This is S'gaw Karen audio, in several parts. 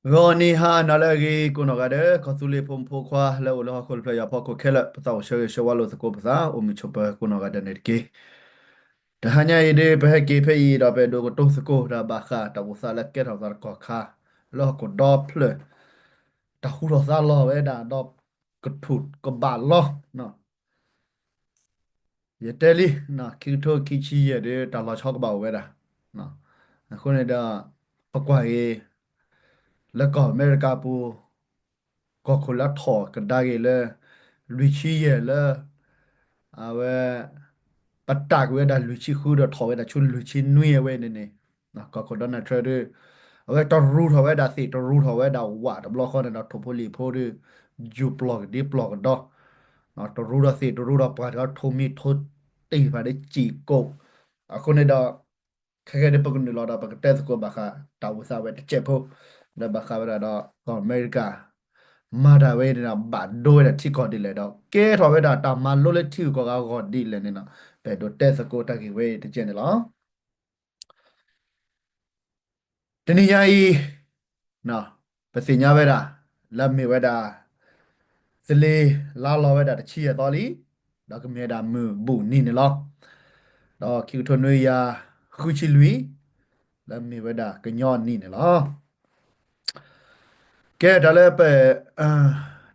ဂီၤနံၤဟါနၤလၢအဂ့ၤ ကိးနီၢ်ဂၤဒဲး ကီၢ်သူလ့ၤဖိမုၣ်ဖိခွါလၢအိၣ်လၢဟီၣ်ခိၣ်တဖျၢၣ်ညါဖီခိၣ်ခဲလၢာ် ပသးအိၣ်ဆၢဂ့ၤဆၢဝါလိာ်သကိးပသး အိၣ်မုာ်ဆိးပၢၤကိးနီၢ်ဂၤဒဲးန့ၣ်တက့ၢ်. တဟါညါအံၤဒ် ပဟဲက့ၤဖဲအံၤဒီး ပအဲၣ်ဒိးကတိၤသကိးတၢ်ဘၣ်ဃးတၢ်အိၣ်သးလၢကဲထီၣ်သးတကီၢ်ခါ လၢဟီၣ်ခိၣ်ဒီဖျၢၣ် တၢ်ဟူထီၣ်သါလီၤဝဲဒၣ် ဒီးကထူၣ်ကဘၣ်လီၤ ယတဲလံ ခံကထိခံဆံယဲၢ်ဒီး တၢ်လီၤဆီကဘၣ်အိၣ်ဝဲဒၣ်. အဃိန့ၣ်ဒီး ပကွၢ်က့ၤ လၢကီၢ်အမဲရကၤပူၤ ကီၢ်ခိၣ်လၢထီၣ်ကဒါက့ၤလၢ လွံၢ်ဆံယဲၢ်လၢ အဝဲ ပတၢ်ကွံာ်ဝဲဒၣ်လွံၢ်ဆံဃုဒီး ထီၣ်ဝဲဒၣ်ဆူလွံၢ်ဆံနွံအဝဲန့ၣ်န့ၣ် ကီၢ်ခိၣ် Donald Trump ဒီး အဝဲတရူးထီၣ်ဝဲဒၣ်သ့ၣ် တရူးထီၣ်ဝဲဒၣ်ဝးတဘျီဃီန့ၣ်ဒီး ထိၣ်ဖိလံၣ်ဖိဒီး ယူၤပျီၢ်ကဒံပျီၢ်ကဒီ တရူးဒီးသ့ၣ် တရူးဒီးပှၤဒီး ထိၣ်မံထိၣ်တံၢ်ဖးဒိၣ်စံၣ်ကိၣ်. အဃိန့ၣ်ဒီး ခဲကဲဒ်ပကနုာ်လီၤဒီး ပကတဲသကိးဘၣ်ဃးတၢ်အိၣ်သးဝဲတစဲးဖိ လၢဘၣ်ဃးဝဲဒၣ်ဒီး ကီၢ်အမဲရကၤ မၤတၢ်ဝဲန့ၣ်ဒီး ဘၣ်ဒိဝဲဒၣ်ထံကီၢ်ဒ်လဲၣ်ဒီး ကဲထီၣ်ဝဲဒၣ်တၢ်မၤလိလၢထံဂုၤကီၢ်ဂၤအဂီၢ်ဒ်လဲၣ်န့ၣ်ဒီး ပအဲၣ်ဒိးတဲသကိးတၢ်ဂ့ၢ်ဝဲတကဲန့ၣ်လီၤ. တနံၤညါအံၤ ပသ့ၣ်ညါဝဲဒၣ် လၢမ့ၢ်ဝဲဒၣ် သလ့ၤလါလီၤဝဲဒၣ်တဆံယဲၢ်သီလံ, ဒီးကမ့ၢ်ဝဲဒၣ်မုၢ်ဘူၣ်နံၤန့ၣ်လီၤ. ဒီးခံကထိနွံကယၤဃုဆံလွံၢ် လၢမ့ၢ်ဝဲဒၣ်ကညီနံၤန့ၣ်လီၤ. ကဲ တၢ်လၢပ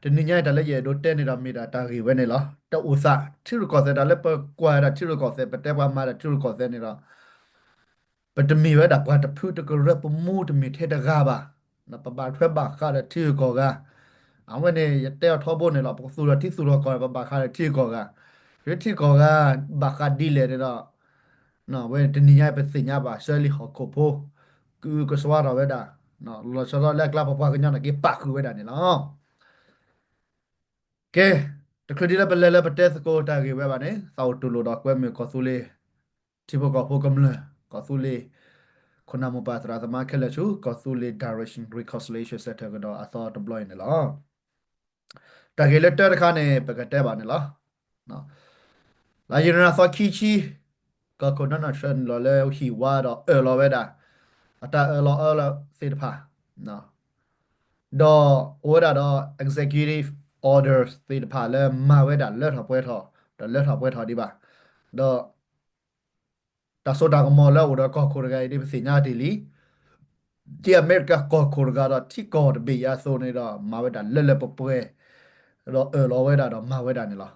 တနံၤညါအံၤ တၢ်လၢယအဲၣ်ဒိးတဲန့ၣ်ဒီး မ့ၢ်ဒၣ်တၢ်ဂ့ၢ်ဝဲန့ၣ်လီၤ. တၢ်အိၣ်သးထံရူၢ်ကီၢ်သဲး တၢ်လၢပကွၢ်ဒၣ်ထံရူၢ်ကီၢ်သဲး ပတဲပှၤမၤတၢ်ထံရူၢ်ကီၢ်သဲးန့ၣ်ဒီး ပတမ့ၢ်ဝဲဒၣ်ပှၤတဖုတကရၢ ပမူတမ့ၢ်ထဲတဂၤဘၣ်. ပဘၣ်ထွဲဘၣ်ဃးဒီးထံဂုၤကီၢ်ဂၤ, အဝဲန့ၣ် ယတဲအီၤထီဘိန့ၣ်လီၤ. ပကသူၣ်ထီၣ်ထံသူၣ်ထီၣ်ကီၢ်န့ၣ် ပဘၣ်ဃးဒီးထံဂုၤကီၢ်ဂၤ, ထံဂုၤကီၢ်ဂၤ ဘၣ်ဃးဒ်လဲၣ်န့ၣ်ဒီး ဝဲတနံၤညါအံၤ ပသ့ၣ်ညါဘၣ်ဆၢလံ ဟီၣ်ခိၣ်ဖိ ကအုကစွါထီၣ်ဝဲဒၣ်, လီၤဆီဒၣ်တၢ်လၢအကျါ ပပှၤကညီန့ၣ်က့ၤပာ်ဃုာ်ဝဲဒၣ်န့ၣ်လီၤ. ကဲ, တချုးဒ်လၢပလဲၤလၢပတဲသကိးတၢ်ဂ့ၢ်ဝဲဘၣ်န့ၣ် သးအိၣ်တူၢ်လိာ်ဒီးကွဲမုာ်ကီၢ်သူလ့ၤ ထံဖိကီၢ်ဖိကမျၢၢ်, ကီၢ်သူလ့ၤ ခိၣ်နၢ်မိၢ်ပၢ်သရၣ်သမါခဲလၢာ်ဆူ ကီၢ်သူလ့ၤ Direction Reconciliation Center ကဒီးအသီတဘျီအံၤန့ၣ်လီၤ. တၢ်ဂ့ၢ်လၢတၢတခါန့ၣ် ပကတဲဘၣ်န့ၣ်လီၤ. လါယနူၤအါရံၤသီခံဆံ, ကီၢ်ခိၣ် Donald Trump နုာ်လီၤလၢဟံၣ်ဝါဒီးအၢၣ်လီၤဝဲဒၣ် အတၢ်အၢၣ်လီၤအီလီၤသ့ၣ်တဖၣ် ဒီးအိၣ်ဝဲဒၣ်ဒီး executive orders သ့ၣ်တဖၣ်လၢမၤဝဲဒၣ်လၢထီၣ်ပှဲၤထီၣ် ဒီးလၢထီၣ်ပှဲၤထီၣ်ဒံးဘၣ်, ဒီး တၢ်စိတၢ်ကမီၤလၢအအိၣ်ဒီးကီၢ်ခိၣ်တဂၤအံၤဒ်ပသ့ၣ်ညါတ့ၢ်လံ, ဒ်အမဲရကၤကီၢ်ခိၣ်တဂၤဒီးထံကီၢ်တဘ့ၣ်အံၤအသိးန့ၣ်ဒီး မၤဝဲဒၣ်လၢလၢပှဲၤပှဲၤ, ဒီးအၢၣ်လီၤဝဲဒၣ်ဒီးမၤဝဲဒၣ်န့ၣ်လီၤ.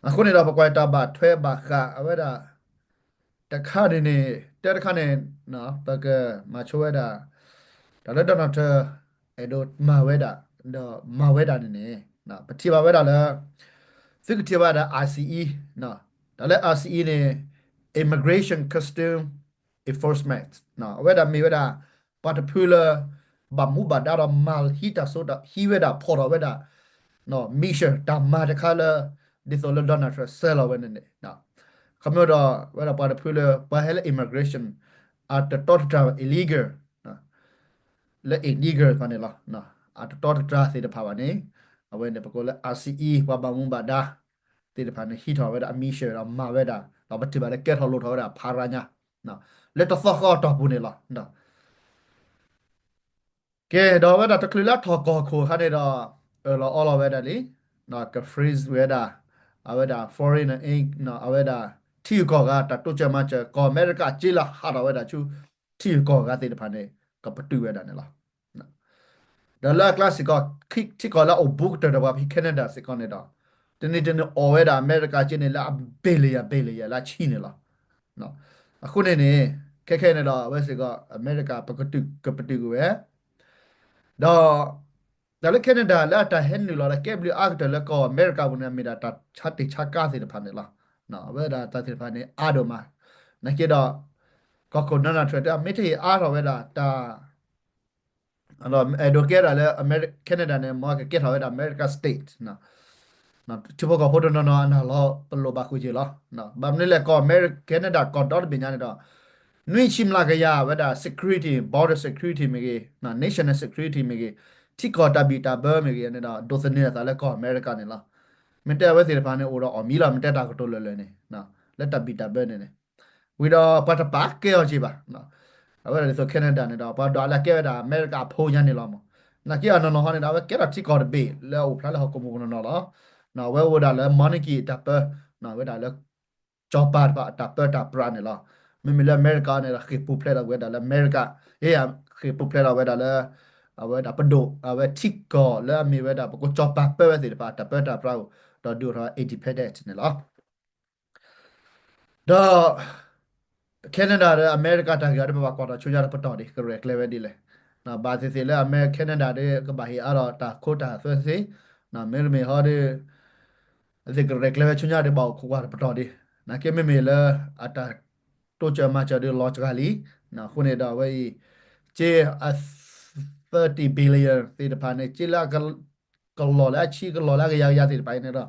အဃိန့ၣ်ဒီး ပကွၢ်တၢ်ဘၣ်ထွဲဘၣ်ဃးအဝဲဒၣ် တခါန့ၣ်န့ၣ် တၢတခါန့ၣ် ပကမၤဆိဝဲဒၣ် တၢ်လၢ Donald Trump အဲၣ်ဒိးမၤဝဲဒၣ် ဒီးမၤဝဲဒၣ်န့ၣ်န့ၣ် ပထံၣ်ဘၣ်ဝဲဒၣ်လၢ သုကထံၣ်ဘၣ်ဒၣ် ICE တၢ်လၢ ICE န့ၣ် Immigration Custom Enforcement အဝဲဒၣ်မ့ၢ်ဝဲဒၣ် ပှၤတဖုလၢ ဘၣ်မူဘၣ်ဒါဒီးမၤဟံးတၢ်စိတၢ် ဟံးဝဲဒၣ်ဖီၣ်ထီၣ်ဝဲဒၣ် mission တၢ်မၤတခါလၢ ဒ်သိးလၢ Donald Trump ဆဲးလီၤဝဲန့ၣ်န့ၣ် ခီဖျိဒီး ဝဲဒၣ်ပှၤတဖုလၢ ပှၤဟဲလၢ immigration အတတီတတြၢ် illegal လၢ illegal တဖၣ်န့ၣ်လီၤ. အတတီတတြၢ်သ့ၣ်တဖၣ်ဘၣ်န့ၣ် အဝဲန့ၣ် ပကိးလၢ ICE ပှၤဘၣ်မူဘၣ်ဒါသ့ၣ်တဖၣ်န့ၣ် ဟံးထီၣ်ဝဲဒၣ်အ mission ဒီးမၤဝဲဒၣ် ဒီးပထံၣ်ဘၣ်လၢကဲထီၣ်လိၣ်ထီၣ်ဝဲဒၣ်ဖးရါညါ လၢတသီဃီအတီၢ်ပူၤန့ၣ်လီၤ. ကဲ ဒီးအဝဲဒၣ်တချုးလၢအထီၣ်ကီၢ်ခိၣ်အခါန့ၣ်ဒီး အၢၣ်လီၤအီလီၤဝဲဒၣ်လံ က freeze ဝဲဒၣ် အဝဲဒၣ် foreign aid အဝဲဒၣ် ထံဂုၤကီၢ်ဂၤ တၢ်တိစၢၤမၤစၢၤ ကီၢ်အမဲရကၤစ့လၢဟးထီၣ်ဝဲဒၣ်ဆူ ထံဂုၤကီၢ်ဂၤသ့ၣ်တဖၣ်န့ၣ် ကပတုာ်ဝဲဒၣ်န့ၣ်လီၤ. ဒီးလၢအကျါစ့ၢ်ကီး ထံကီၢ်လၢအအိၣ်ဘူးကတၢၢ်ဒီးပှၤဖဲ Canada စ့ၢ်ကီးန့ၣ်ဒီး တနံၤတနံၤအီၣ်ဝဲဒၣ်အမဲရကၤစ့န့ၣ်လၢအ billion billion လၢအဆံန့ၣ်လီၤ. အဃိန့ၣ်န့ၣ် ခဲခဲန့ၣ်ဒီး အဝဲစ့ၢ်ကီး အမဲရကၤ ပကတုာ် ကပတုာ်ကွံာ်ဝဲ ဒီး တၢ်လၢ Canada လၢအတၢ်ဟဲနုာ်လီၤဒီးကဲဘျုးအါကတၢၢ်လၢကီၢ်အမဲရကၤပူၤန့ၣ် မ့ၢ်ဒၣ်တၢ်ဆါတ့ၢ်ဆါကါသ့ၣ်တဖၣ်န့ၣ်လီၤ. အဝဲဒၣ်တၢ်သ့ၣ်တဖၣ်န့ၣ် အါဒိၣ်မး နာ်က့ဒီး ကီၢ်ခိၣ် Donald Trump တဲ မ့ၢ်တဟ့ၣ်အါထီၣ်ဝဲဒၣ်တၢ် အဲၣ်ဒိးကဲဒၣ်လၢ Canada န့ၣ် မ်ကကဲထီၣ်ဝဲဒၣ် America state ထံဖိကီၢ်ဖိတနီၤနီၤအနၢ်လီၤ ပလိၣ်ဘၣ်ဃုာ်က့ၤလီၤ. ဘၣ်မနုၤလဲၣ် ကီၢ် Canada ကီၢ်ဒီတဘ့ၣ်ညါန့ၣ်ဒီး နွံဆံမျးကယၤဝဲဒၣ် security, border security မ့ၢ်ဂ့ၤ, national security မ့ၢ်ဂ့ၤ, ထံကီၢ်တၢ်ဘံၣ်တၢ်ဘၢမ့ၢ်ဂ့ၤန့ၣ်ဒီး ဒိးသန့ၤအသးလၢကီၢ်အမဲရကၤန့ၣ်လီၤ. မ့ၢ်တဲအဝဲသ့ၣ်တဖၣ်န့ၣ် အိၣ်ဒီးအီၣ်မံၤလီၤ မ့ၢ်တဲတၢ်ကတိၤလၢာ်လၢာ်န့ၣ် လၢတၢ်ဘံၣ်တၢ်ဘၢန့ၣ်န့ၣ် ဝံၤဒီးပှၤတပာ်ကဲအီၤက့ၤဘၣ်. အဝဲဒၣ်ဒ်သိး Canada န့ၣ်ဒီး ပှၤဒွးလၢအကဲဝဲဒၣ်အမဲရကၤအဖိညါန့ၣ်လီၤမး. နာ်က့အနီၢ်နီၢ်ဟီန့ၣ်ဒီး အဝဲကဲထီၣ်ထံကီၢ်တဘ့ၣ်လၢအအိၣ်ဖျါလၢဟီၣ်ခိၣ်မူးပူၤနီၢ်နီၢ်လီၤ. အဝဲအိၣ်ဝဲဒၣ်လၢ Monarchy တၢ်ပၢ, ဝဲဒၣ်လၢ ကၠီၤပၤတဖၣ်အတၢ်ပၢတၢ်ပြးန့ၣ်လီၤ. မ့မ့ၢ်လၢအမဲရကၤန့ၣ်ဒီး ဃ့ၢ်ပူၤဖျဲးဒီးဝဲဒၣ်လၢအမဲရကၤ, ဃ့ၢ်ပူၤဖျဲးဒီးဝဲဒၣ်လၢ အဝဲဒၣ်ပဒိၣ် အဝဲထံကီၢ်လၢအမ့ၢ်ဝဲဒၣ် ပကိးကၠီၤပၤပၢဝဲသ့ၣ်တဖၣ် အတၢ်ပၢတၢ်ပြးအိၣ် ဒီးဒုးအိၣ်ထီၣ် independent န့ၣ်လီၤ. ဒီး Canada ဒီးအမဲရကၤတၢ်ဂ့ၢ်အံၤ ပဘၣ်ကွၢ်ထီၣ်ဆူညါတပတီၢ်ဒံး ကရဲၣ်ကျဲၤဝဲဒ်လဲၣ်. ဘၣ်သ့ၣ်သ့ၣ်လၢအမဲ Canada ဒီး ကဘၣ်ဟ့ၣ်အါထီၣ်တၢ်ခိတၢ်သွဲသ့, မ့တမ့ၢ်ဟီဒီး အသ့ၣ်ကရဲၣ်ကျဲၤဝဲဆူညါဒီး ဘၣ်အိၣ်ခိးကွၢ်တပတီၢ်ဒံး. နာ်က့မ့မ့ၢ်လၢအတၢ်တိစၢၤမၤစၢၤဒီးလီၤစှၤလံ. အဃိန့ၣ်ဒီးအဝဲအံၤ က့ အ thirty billion သ့ၣ်တဖၣ်န့ၣ် က့လၢအက ကလီၢ်လၢအဆံ ကလီၢ်လၢအကယၤကယၤသ့ၣ်တဖၣ်အံၤန့ၣ်ဒီး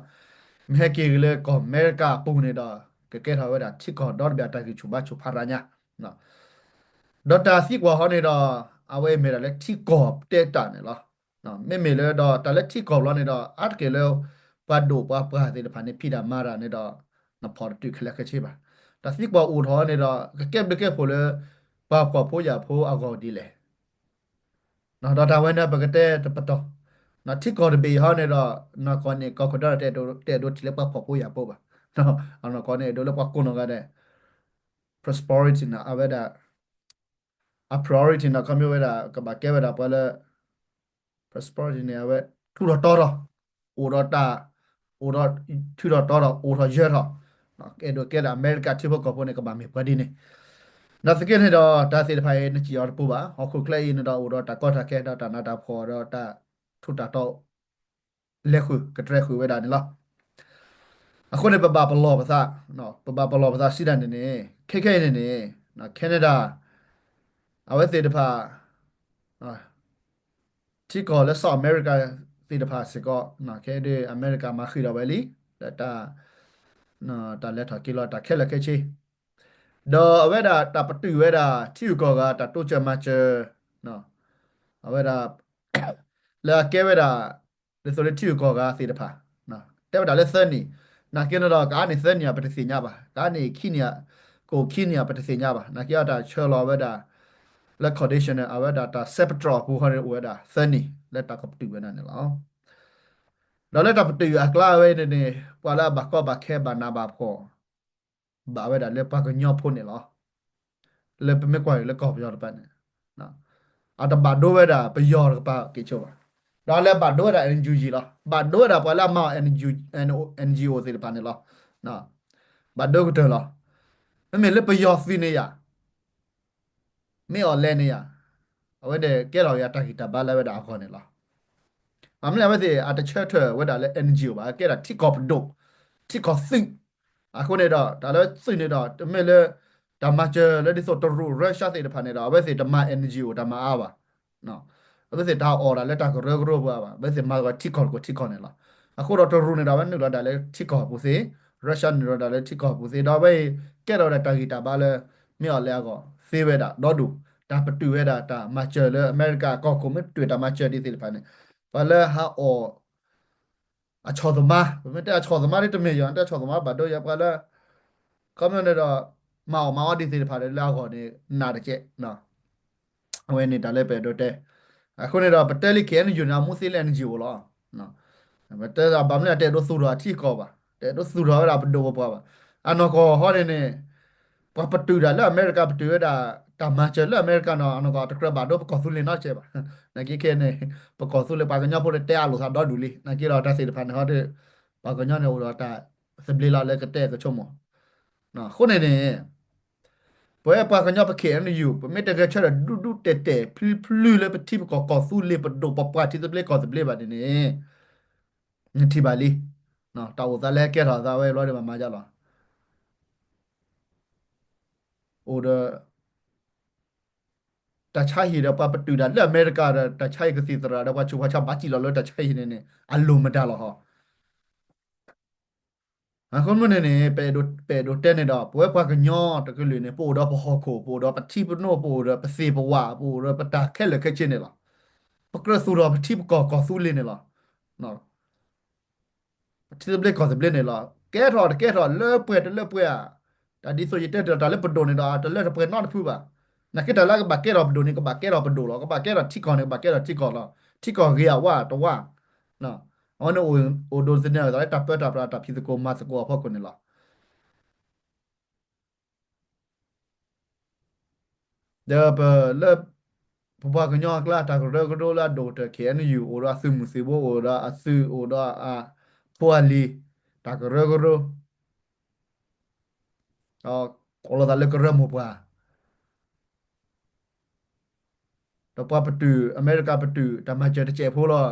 မ့ၢ်ဟဲက့ၤက့ၤလၢကီၢ်အမဲရကၤအပူၤန့ၣ်ဒီး ကကဲထီၣ်ဝဲဒၣ်ထံကီၢ်ဒီတဘ့ၣ်အတၢ်ဂံၢ်ဆူၣ်ဘါဆူၣ်ဖးရၤညါ ဒီးတၢ်သံကွၢ်ဟီန့ၣ်ဒီး အဝဲမ့ၢ်ဒၣ်လၢထံကီၢ်တဲတၢ်န့ၣ်လီၤ. မ့မ့ၢ်လၢဒီးတၢ်လၢထံကီၢ်ဘျီန့ၣ်ဒီး အါတက့ၢ်လၢ ပှၤဒိၣ်ပှၤပှၢ်သ့ၣ်တဖၣ်န့ၣ် ဖံးတၢ်မၤတၢ်န့ၣ်ဒီး နဖီၣ်တတုာ်ခဲလၢာ်ခဲဆ့ဘၣ်. တၢ်သံကွၢ်အိၣ်ထီၣ်န့ၣ်ဒီး ကကဲဘျုးကဲဖှိၣ်လၢ ပှၤဖှီၣ်ဖိယာ်ဖိအဂီၢ်ဒ်လဲၣ် ဒီးတၢ်ဝဲန့ၣ်ပကတဲတပတီၢ်, ထံကီၢ်တဘ့ၣ်အံၤဟီန့ၣ်ဒီး နီၢ်ကီၢ်န့ၣ် ကီၢ်ခိၣ်ဒီတအဲၣ်ဒိးထံၣ်လၢပှၤဖှီၣ်ဖိယာ်ဖိဘၣ်. အနီၢ်ကီၢ်န့ၣ် အဲၣ်ဒိးလၢပှၤကိးနီၢ်ဂၤဒဲး prosperity န့ၣ် အဝဲဒၣ် အ priority န့ၣ် ခီမ့ၢ်ဝဲဒၣ် ကဘၣ်ကဲဝဲဒၣ်ပှၤလၢ prosperity န့ၣ် အဝဲ ထူးထီၣ်တီထီၣ် အိၣ်ဒီးတၢ် အိၣ်ဒီး ထူးထီၣ်တီထီၣ် အိၣ်ထီၣ်ယၢၤထီၣ်, အဲၣ်ဒိးကဲဒၣ်အမဲရကၤထံဖိကီၢ်ဖိန့ၣ် ကဘၣ်မ့ၢ်ပှၤဒ်န့ၣ်. နာ်သက့န့ၣ်ဒီး တၢ်သ့ၣ်တဖၣ်အံၤ နစံၣ်အီၤတပူၤဘၣ်. ဟီၣ်ခိၣ်ချၢအံၤန့ၣ်ဒီး အိၣ်ဒီးတၢ်ကီတၢ်ခဲဒီးတၢ်နးတၢ်ဖှီၣ်ဒီးတၢ်ထူးတၢ်တီၤ လဲၤဃုာ်ကတြဲၤဃုာ်ဝဲဒၣ်န့ၣ်လီၤ. အဃိန့ၣ် ပဘၣ်ပလီၢ်ပသး, ပဘၣ်ပလီၢ်ပသးစံးဒၣ်န့ၣ်န့ၣ် ခဲခဲအံၤန့ၣ်န့ၣ် Canada အဝဲသ့ၣ်တဖၣ် ထံကီၢ်လၢ South America သ့ၣ်တဖၣ်စ့ၢ်ကီး ခဲဒ်အမဲရကၤမၤဃံးဒီးဝဲလံ လၢတၢ် တၢ်လဲၤထီၣ်က့ၤလီၤတၢ်ခဲလၢာ်ခဲဆ့, ဒီးအဝဲဒၣ်တၢ်ပတုာ်ဝဲဒၣ် ထံဂုၤကီၢ်ဂၤတၢ်တိစၢၤမၤစၢၤ အဝဲဒၣ် လၢအကဲဝဲဒၣ် ဒ်သိးလၢထံဂုၤကီၢ်ဂၤသ့ၣ်တဖၣ် တဲဝဲဒၣ်လၢသၢနံၣ်, နာ်က့န့ၣ်ဒီး ကအါန့ၢ်သၢနံၣ်ဧါ ပတသ့ၣ်ညါဘၣ်, ကအါန့ၢ်ခံနံၣ်ဧါ, ကအိၣ်ခံနံၣ်ဧါ ပတသ့ၣ်ညါဘၣ်. နာ်က့အတၢ်ဆှၢလီၤဝဲဒၣ် လၢ condition န့ၣ် အဝဲဒၣ်တၢ်ဆဲးပတြၢၤအပူၤဃီန့ၣ် အိၣ်ဝဲဒၣ်သၢနံၣ် လၢတၢ်ကပတုာ်ဝဲဒၣ်န့ၣ်လီၤ. ဒီးလၢတၢ်ပတုာ်အကျါဝဲန့ၣ်န့ၣ် ပှၤလၢအဘၣ်ကီဘၣ်ခဲဘၣ်နးဘၣ်ဖှီၣ် ဘၣ်ဝဲဒၣ်လၢပှၤကညီဖိန့ၣ်လီၤ. လၢပမ့ၢ်ကွၢ်က့ၤလၢကီၢ်ပယီၤတဖၣ်န့ၣ် အတဘၣ်ဒိဝဲဒၣ်ပယီၤတကပၤက့ၤဆိဘၣ်. ဒီးလၢဘၣ်ဒိဝဲဒၣ် NUG လီၤ. ဘၣ်ဒိဝဲဒၣ်ပှၤလၢအမၤအီၤ NGO သ့ၣ်တဖၣ်န့ၣ်လီၤ. ဘၣ်ဒိကတၢၢ်လီၤ. မ့မ့ၢ်လၢပယီၤသုးန့ၣ်ယၤ မ့ၢ်အီၤလဲၣ်န့ၣ်ယၤ အဝဲန့ၣ်ကဲထီၣ်က့ၤအတၢ်ဂံၢ်တၢ်ဘါလၢအဝဲဒၣ်အဂီၢ်န့ၣ်လီၤ. ဘၣ်မနုၤအဝဲသ့ၣ်အတဆၢထၢၣ်ဝဲဒၣ်လၢ NGO ဘၣ် ကဲဒၣ်ထံကီၢ်ပဒိၣ် ထံကီၢ်သုး. အဃိန့ၣ်ဒီး တၢ်လၢသုးန့ၣ်ဒီး တမ့ၢ်လၢ တၢ်မၤစၢၤလၢဒ်သိးတရူး Russia သ့ၣ်တဖၣ်န့ၣ်ဒီး အဝဲသ့ၣ်တမၤ NGO တၢ်မၤအါဘၣ်. အဝဲသ့ၣ်တၢ်အီၣ်ဒၣ်လၢတၢ်ကရၢကရိပူၤဘၣ်, အဝဲသ့ၣ်မၤလီၤထံကီၢ်တကီၢ်ထံကီၢ်န့ၣ်လီၤ. အဃိဒီးတရူးန့ၣ်ဒီး အဝဲနုာ်လီၤဒၣ်လၢထံကီၢ်ပူၤသ့, Russia နုာ်လီၤဒၣ်လၢထံကီၢ်ပူၤသ့, ဒီးအဝဲအံၤ ကဲထီၣ်ဝဲဒၣ်တၢ်ဂံၢ်တၢ်ဘါလၢ မ့ၢ်အီၤလဲၣ်အဂီၢ်သ့ဝဲဒၣ်ဒီဒူၣ်. တၢ်ပတုာ်ဝဲဒၣ်တၢ်မၤစၢၤလၢအမဲရကၤကီၢ်ခိၣ် မ့ၢ်ပတုာ်တၢ်မၤစၢၤဒ်သ့ၣ်တဖၣ်န့ၣ် ပှၤလၢဟးအီၣ် အဆီၣ်သမား, ပမ့ၢ်တဲအဆီၣ်သမားဒ်တမ့ၢ်ယၤ တဲအဆီၣ်သမားဘၣ်ဒိယၤ ပှၤလၢ ခီမ့ၢ်န့ၣ်ဒီး မၤအီၣ်မၤအီဒ်သ့ၣ်တဖၣ်လၢအဂီၢ်န့ၣ် နးတကဲး. အဝဲန့ၣ်တၢ်လၢပအဲၣ်ဒိးတဲ. အဃိန့ၣ်ဒီး ပတဲလံ KNU န့ၣ် အမူသ့လၢ NGO လီၤ. ပတဲဘၣ်မနုၤ တအဲၣ်ဒိးသူၣ်ထီၣ်အထံအကီၢ်ဘၣ်, တအဲၣ်ဒိးသူၣ်ထီၣ်ဝဲဒၣ်ပဒိၣ်ပပှၢ်ဘၣ်. အနီၢ်ကီၢ်ဟီန့ၣ်န့ၣ် ပှၤပတုာ်တၢ်လၢအမဲရကၤပတုာ်ဝဲဒၣ် တၢ်မၤစၢၤလၢအမဲရကၤန့ၣ် အနီၢ်ကီၢ်တကြၢးဘၣ်ဒိပကီၢ်သူလ့ၤနီတစဲးဘၣ်. နာ်က့ခဲအံၤန့ၣ် ပကီၢ်သူလ့ၤပှၤကညီဖိန့ၣ် တဲအလိာ်သးဒီဒူၣ်လံ. နာ်က့ဒီးတၢ်သ့ၣ်တဖၣ်န့ၣ်ဟီဒီး ပှၤကညီန့ၣ်အိၣ်ဒီးတၢ်သဘျ့လီၤလၢကတဲကဆိကမိၣ်. အဃိန့ၣ်န့ၣ် ပဝဲပှၤကညီပ KNU ပမ့ၢ်တဂဲၤဆၢထၢၣ်ဒူဒူတဲာ်တဲာ်ဖျုဖျုလၢပထံပကီၢ်ကီၢ်သူလ့ၤ ပဒိၣ်ပပှၢ်ထံသဘျ့ကီၢ်သဘျ့ဘၣ်န့ၣ်န့ၣ် နထံၣ်ဘၣ်လံ. တၢ်အိၣ်သးလၢဟဲကဲထီၣ်သးဝဲဘျီဒီးမၤမၤယါလီၤ. အိၣ်ဒီး တၢ်ဆါဟံၣ်ဒီးပှၤပတုာ်တၢ်လၢအမဲရကၤဒီး တၢ်ဆါဟံၣ်ကသံၣ်သရၣ်ဒီးပှၤဆူးပှၤဆါဘၣ်စံၣ်လီၤလၢတၢ်ဆါဟံၣ်န့ၣ်န့ၣ် အလိၤမတၤလီၤဟီ. အဃိမ့ၢ်န့ၣ်န့ၣ် ပအဲၣ်ဒိးတဲန့ၣ်ဒီး ပဝဲပှၤကညီတကလုာ်န့ၣ် ပအိၣ်ဒီးပဟီၣ်ခိၣ် ပအိၣ်ဒီးပထံပနိ ပအိၣ်ဒီးပသ့ၣ်ပဝၣ် ပအိၣ်ဒီးပတၢ်ခဲလၢာ်ခဲဆ့န့ၣ်လီၤ. ပကြၢးသူၣ်ထီၣ်ပထံပကီၢ်ကီၢ်သူလ့ၤန့ၣ်လီၤ. ပထံသဘျ့ကီၢ်သဘျ့န့ၣ်လီၤ. ကဲထီၣ်တကဲထီၣ်လၢပှဲၤတလၢပှဲၤဧါ. တၢ်ဒ်သိးယတဲတၢ်လၢပဒိၣ်န့ၣ်ဒီး တလၢတပှဲၤနီတဖုဘၣ်. နာ်က့တၢ်လၢအကဘၣ်ကဲထီၣ်ပဒိၣ်န့ၣ် ကဘၣ်ကဲထီၣ်ပဒိၣ်လီၤ. ကဘၣ်ကဲထီၣ်ထံကီၢ်န့ၣ် ကဘၣ်ကဲထီၣ်ထံကီၢ်လီၤ. ထံကီၢ်ဂ့ၤအဝါတဝါ, အဝဲန့ၣ်အိၣ်ဒိးသန့ၤအသးလၢတၢ်ပၢတၢ်ပြး တၢ်ဖံးသကိးမၤသကိးအဖီခိၣ်န့ၣ်လီၤ. ဒီးပလၢ ပပှၤကညီအကျါ တၢ်ကရၢကရိလၢအဒိၣ်ကတၢၢ် ခ့ၣ်အဲၣ်ယူၣ် အိၣ်ဒီးအသုးမုၢ်သံၣ်ဘိ အိၣ်ဒီးအသုး အိၣ်ဒီးအဖိအလံၤ တၢ်ကရၢကရိ အိၣ်လိာ်သးလၢကရၢမိၢ်ပှၢ် ဒီးပှၤပတုာ် အမဲရကၤပတုာ် တၢ်မၤစၢၤတစဲးဖိလီၤ.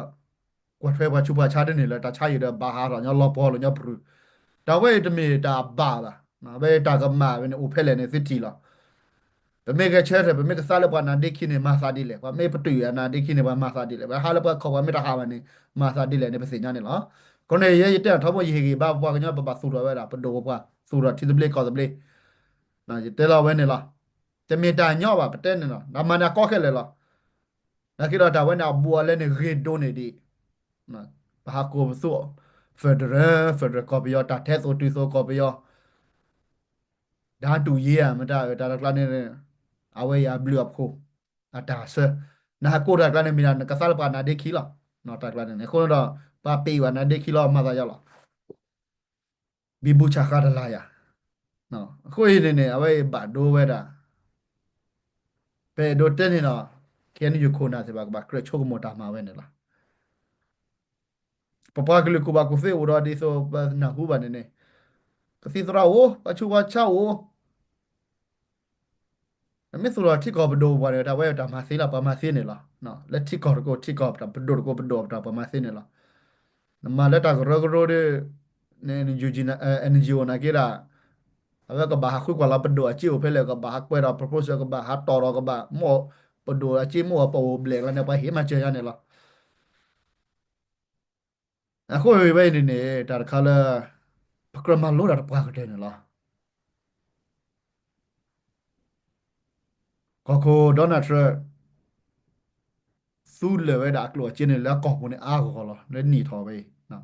ကွၢ်ထွဲပှၤဆူးပှၤဆါဒ်န့ၣ်လၢတၢ်ဆါဟံၣ်ဒီးဘၣ်ဟးထီၣ်ညီလီၤပှီၢ်လီၤညီပရူၤ, တၢ်ဝဲအံၤတမ့ၢ်တၢ်အဘၣ်ဘၣ်, ဝဲတၢ်ကမၣ်ဝဲန့ၣ် အိၣ်ဖဲလဲၣ်န့ၣ်သုထံၣ်လီၤ. ပမ့ၢ်ဂဲၤဆၢထၢၣ် ပမ့ၢ်ကသါလၢပှၤနါဒ့ခံန့ၣ် မၤသးဒ်လဲၣ်, ပှၤမ့ၢ်ပတုာ်အနါဒ့ခံန့ၣ် ပှၤမၤသးဒ်လဲၣ်, ပှၤဟးလၢပှၤခီၣ်ပှၤမ့ၢ်တဟးဘၣ်န့ၣ် မၤသးဒ်လဲၣ်န့ၣ် ပသ့ၣ်ညါန့ၣ်လီၤ. အဃိန့ၣ် ယဲယတဲထီဘိ ယဟ့ၣ်ဂံၢ်ဘါပပှၤကညီ ပဘၣ်သူၣ်ထီၣ်ဝဲဒၣ် ပဒိၣ်ပပှၢ် သူၣ်ထီၣ်ထံသဘျ့ကီၢ်သဘျ့ ယတဲလီၤဝဲန့ၣ်လီၤ. တမ့ၢ်တၢ်ညီဘၣ် ပတဲန့ၣ်လီၤ. တၢ်မၤန့ၣ်အကီခဲလၢာ်လီၤ. နာ်က့ဒီးတၢ်ဝဲန့ၣ် အဘူးအလဲန့ၣ် ဂ့ၤဒိၣ်န့ၢ်ဒံး ပဟးကိးပသူ federal federal ကီၢ်ပယီၤ တၢ်ထဲသိးတုၤသိးကီၢ်ပယီၤ တၢ်တူၢ်ယ့ၢ်ဧါ မ့ၢ်တၢ်အၢတၢ်တကျါန့ၣ် အဝဲအံၤအဘျုးအဖှိၣ် အတၢ်ဆၢ နဟးကိးတၢ်ကျါန့ၣ် မ့ၢ်ဒၣ်နကသါလၢပှၤနါဒ့ခံလီၤ. တၢ်ကျါန့ၣ် အဃိန့ၣ်ဒီး ပှၤပ့ၤဘၣ်နါဒ့ခံလီၤ မၤသးယါလီၤ. ဘံဘူဆးဃါတလါယၤ. အဃိအံၤန့ၣ်န့ၣ် အဝဲအံၤဘၣ်ဒိဝဲဒၣ် ပအဲၣ်ဒိးတဲန့ၣ်ဒီး ခဲအံၤန့ၣ် ယခိၣ်နၢ်သ့ၣ်တဖၣ် ကဘၣ်ကြၢးဆိကမိၣ်တၢ်မၤဝဲန့ၣ်လီၤ. ပပှၤကလုာ်ကူၣ်ဘၣ်ကူၣ်သ့အိၣ်ဒီးဒ်သိးပနၢ်ဟူဘၣ်န့ၣ်န့ၣ် ကသံၣ်သရၣ်အိၣ် ပှၤဆူးပှၤဆါအိၣ် နမ့ၢ်သူၣ်ထီၣ်ထံကီၢ်ပဒိၣ်ပပှၢ်န့ၣ် တၢ်ဝဲတၢ်မၤသ့လီၤ ပှၤမၤသ့န့ၣ်လီၤ. လၢထံကီၢ်တကိးထံကီၢ် ပဒိၣ်တကိးပဒိၣ် ပတၢ်ပှၤမၤသ့န့ၣ်လီၤ. နမၤလၢတၢ်ကရၢကရိဒီး NGO နာ်က့ဒၣ် အဝဲကဘၣ်ဟးဃုကွၢ်လီၤပဒိၣ်အစ့အိၣ်ဖဲလဲၣ် ကဘၣ်ဟးကွဲးဒီး proposal ကဘၣ်ဟးတီၣ်ဒီးကဘၣ်မ့ၢ် ပဒိၣ်အစ့မ့ၢ်အပအိၣ်ဘျဲၣ်လီၤန့ၣ် ပှၤဟ့ၣ်မၤစၢၤယါန့ၣ်လီၤ. အဃိဝဲအံၤန့ၣ်န့ၣ် တၢ်တခါလၢ ပကြၢးမၤလိတၢ်တပှၢ်ကတၢၢ်န့ၣ်လီၤ. ကီၢ်ခိၣ် Donald Trump သူလၢာ်ဝဲဒၣ်အကျိၣ်အစ့န့ၣ် လၢအကီၢ်ပူၤန့ၣ်အါဂီၢ်ဂီၢ်လီၤ လၢနံၣ်ထီၣ်ဝဲအံၤ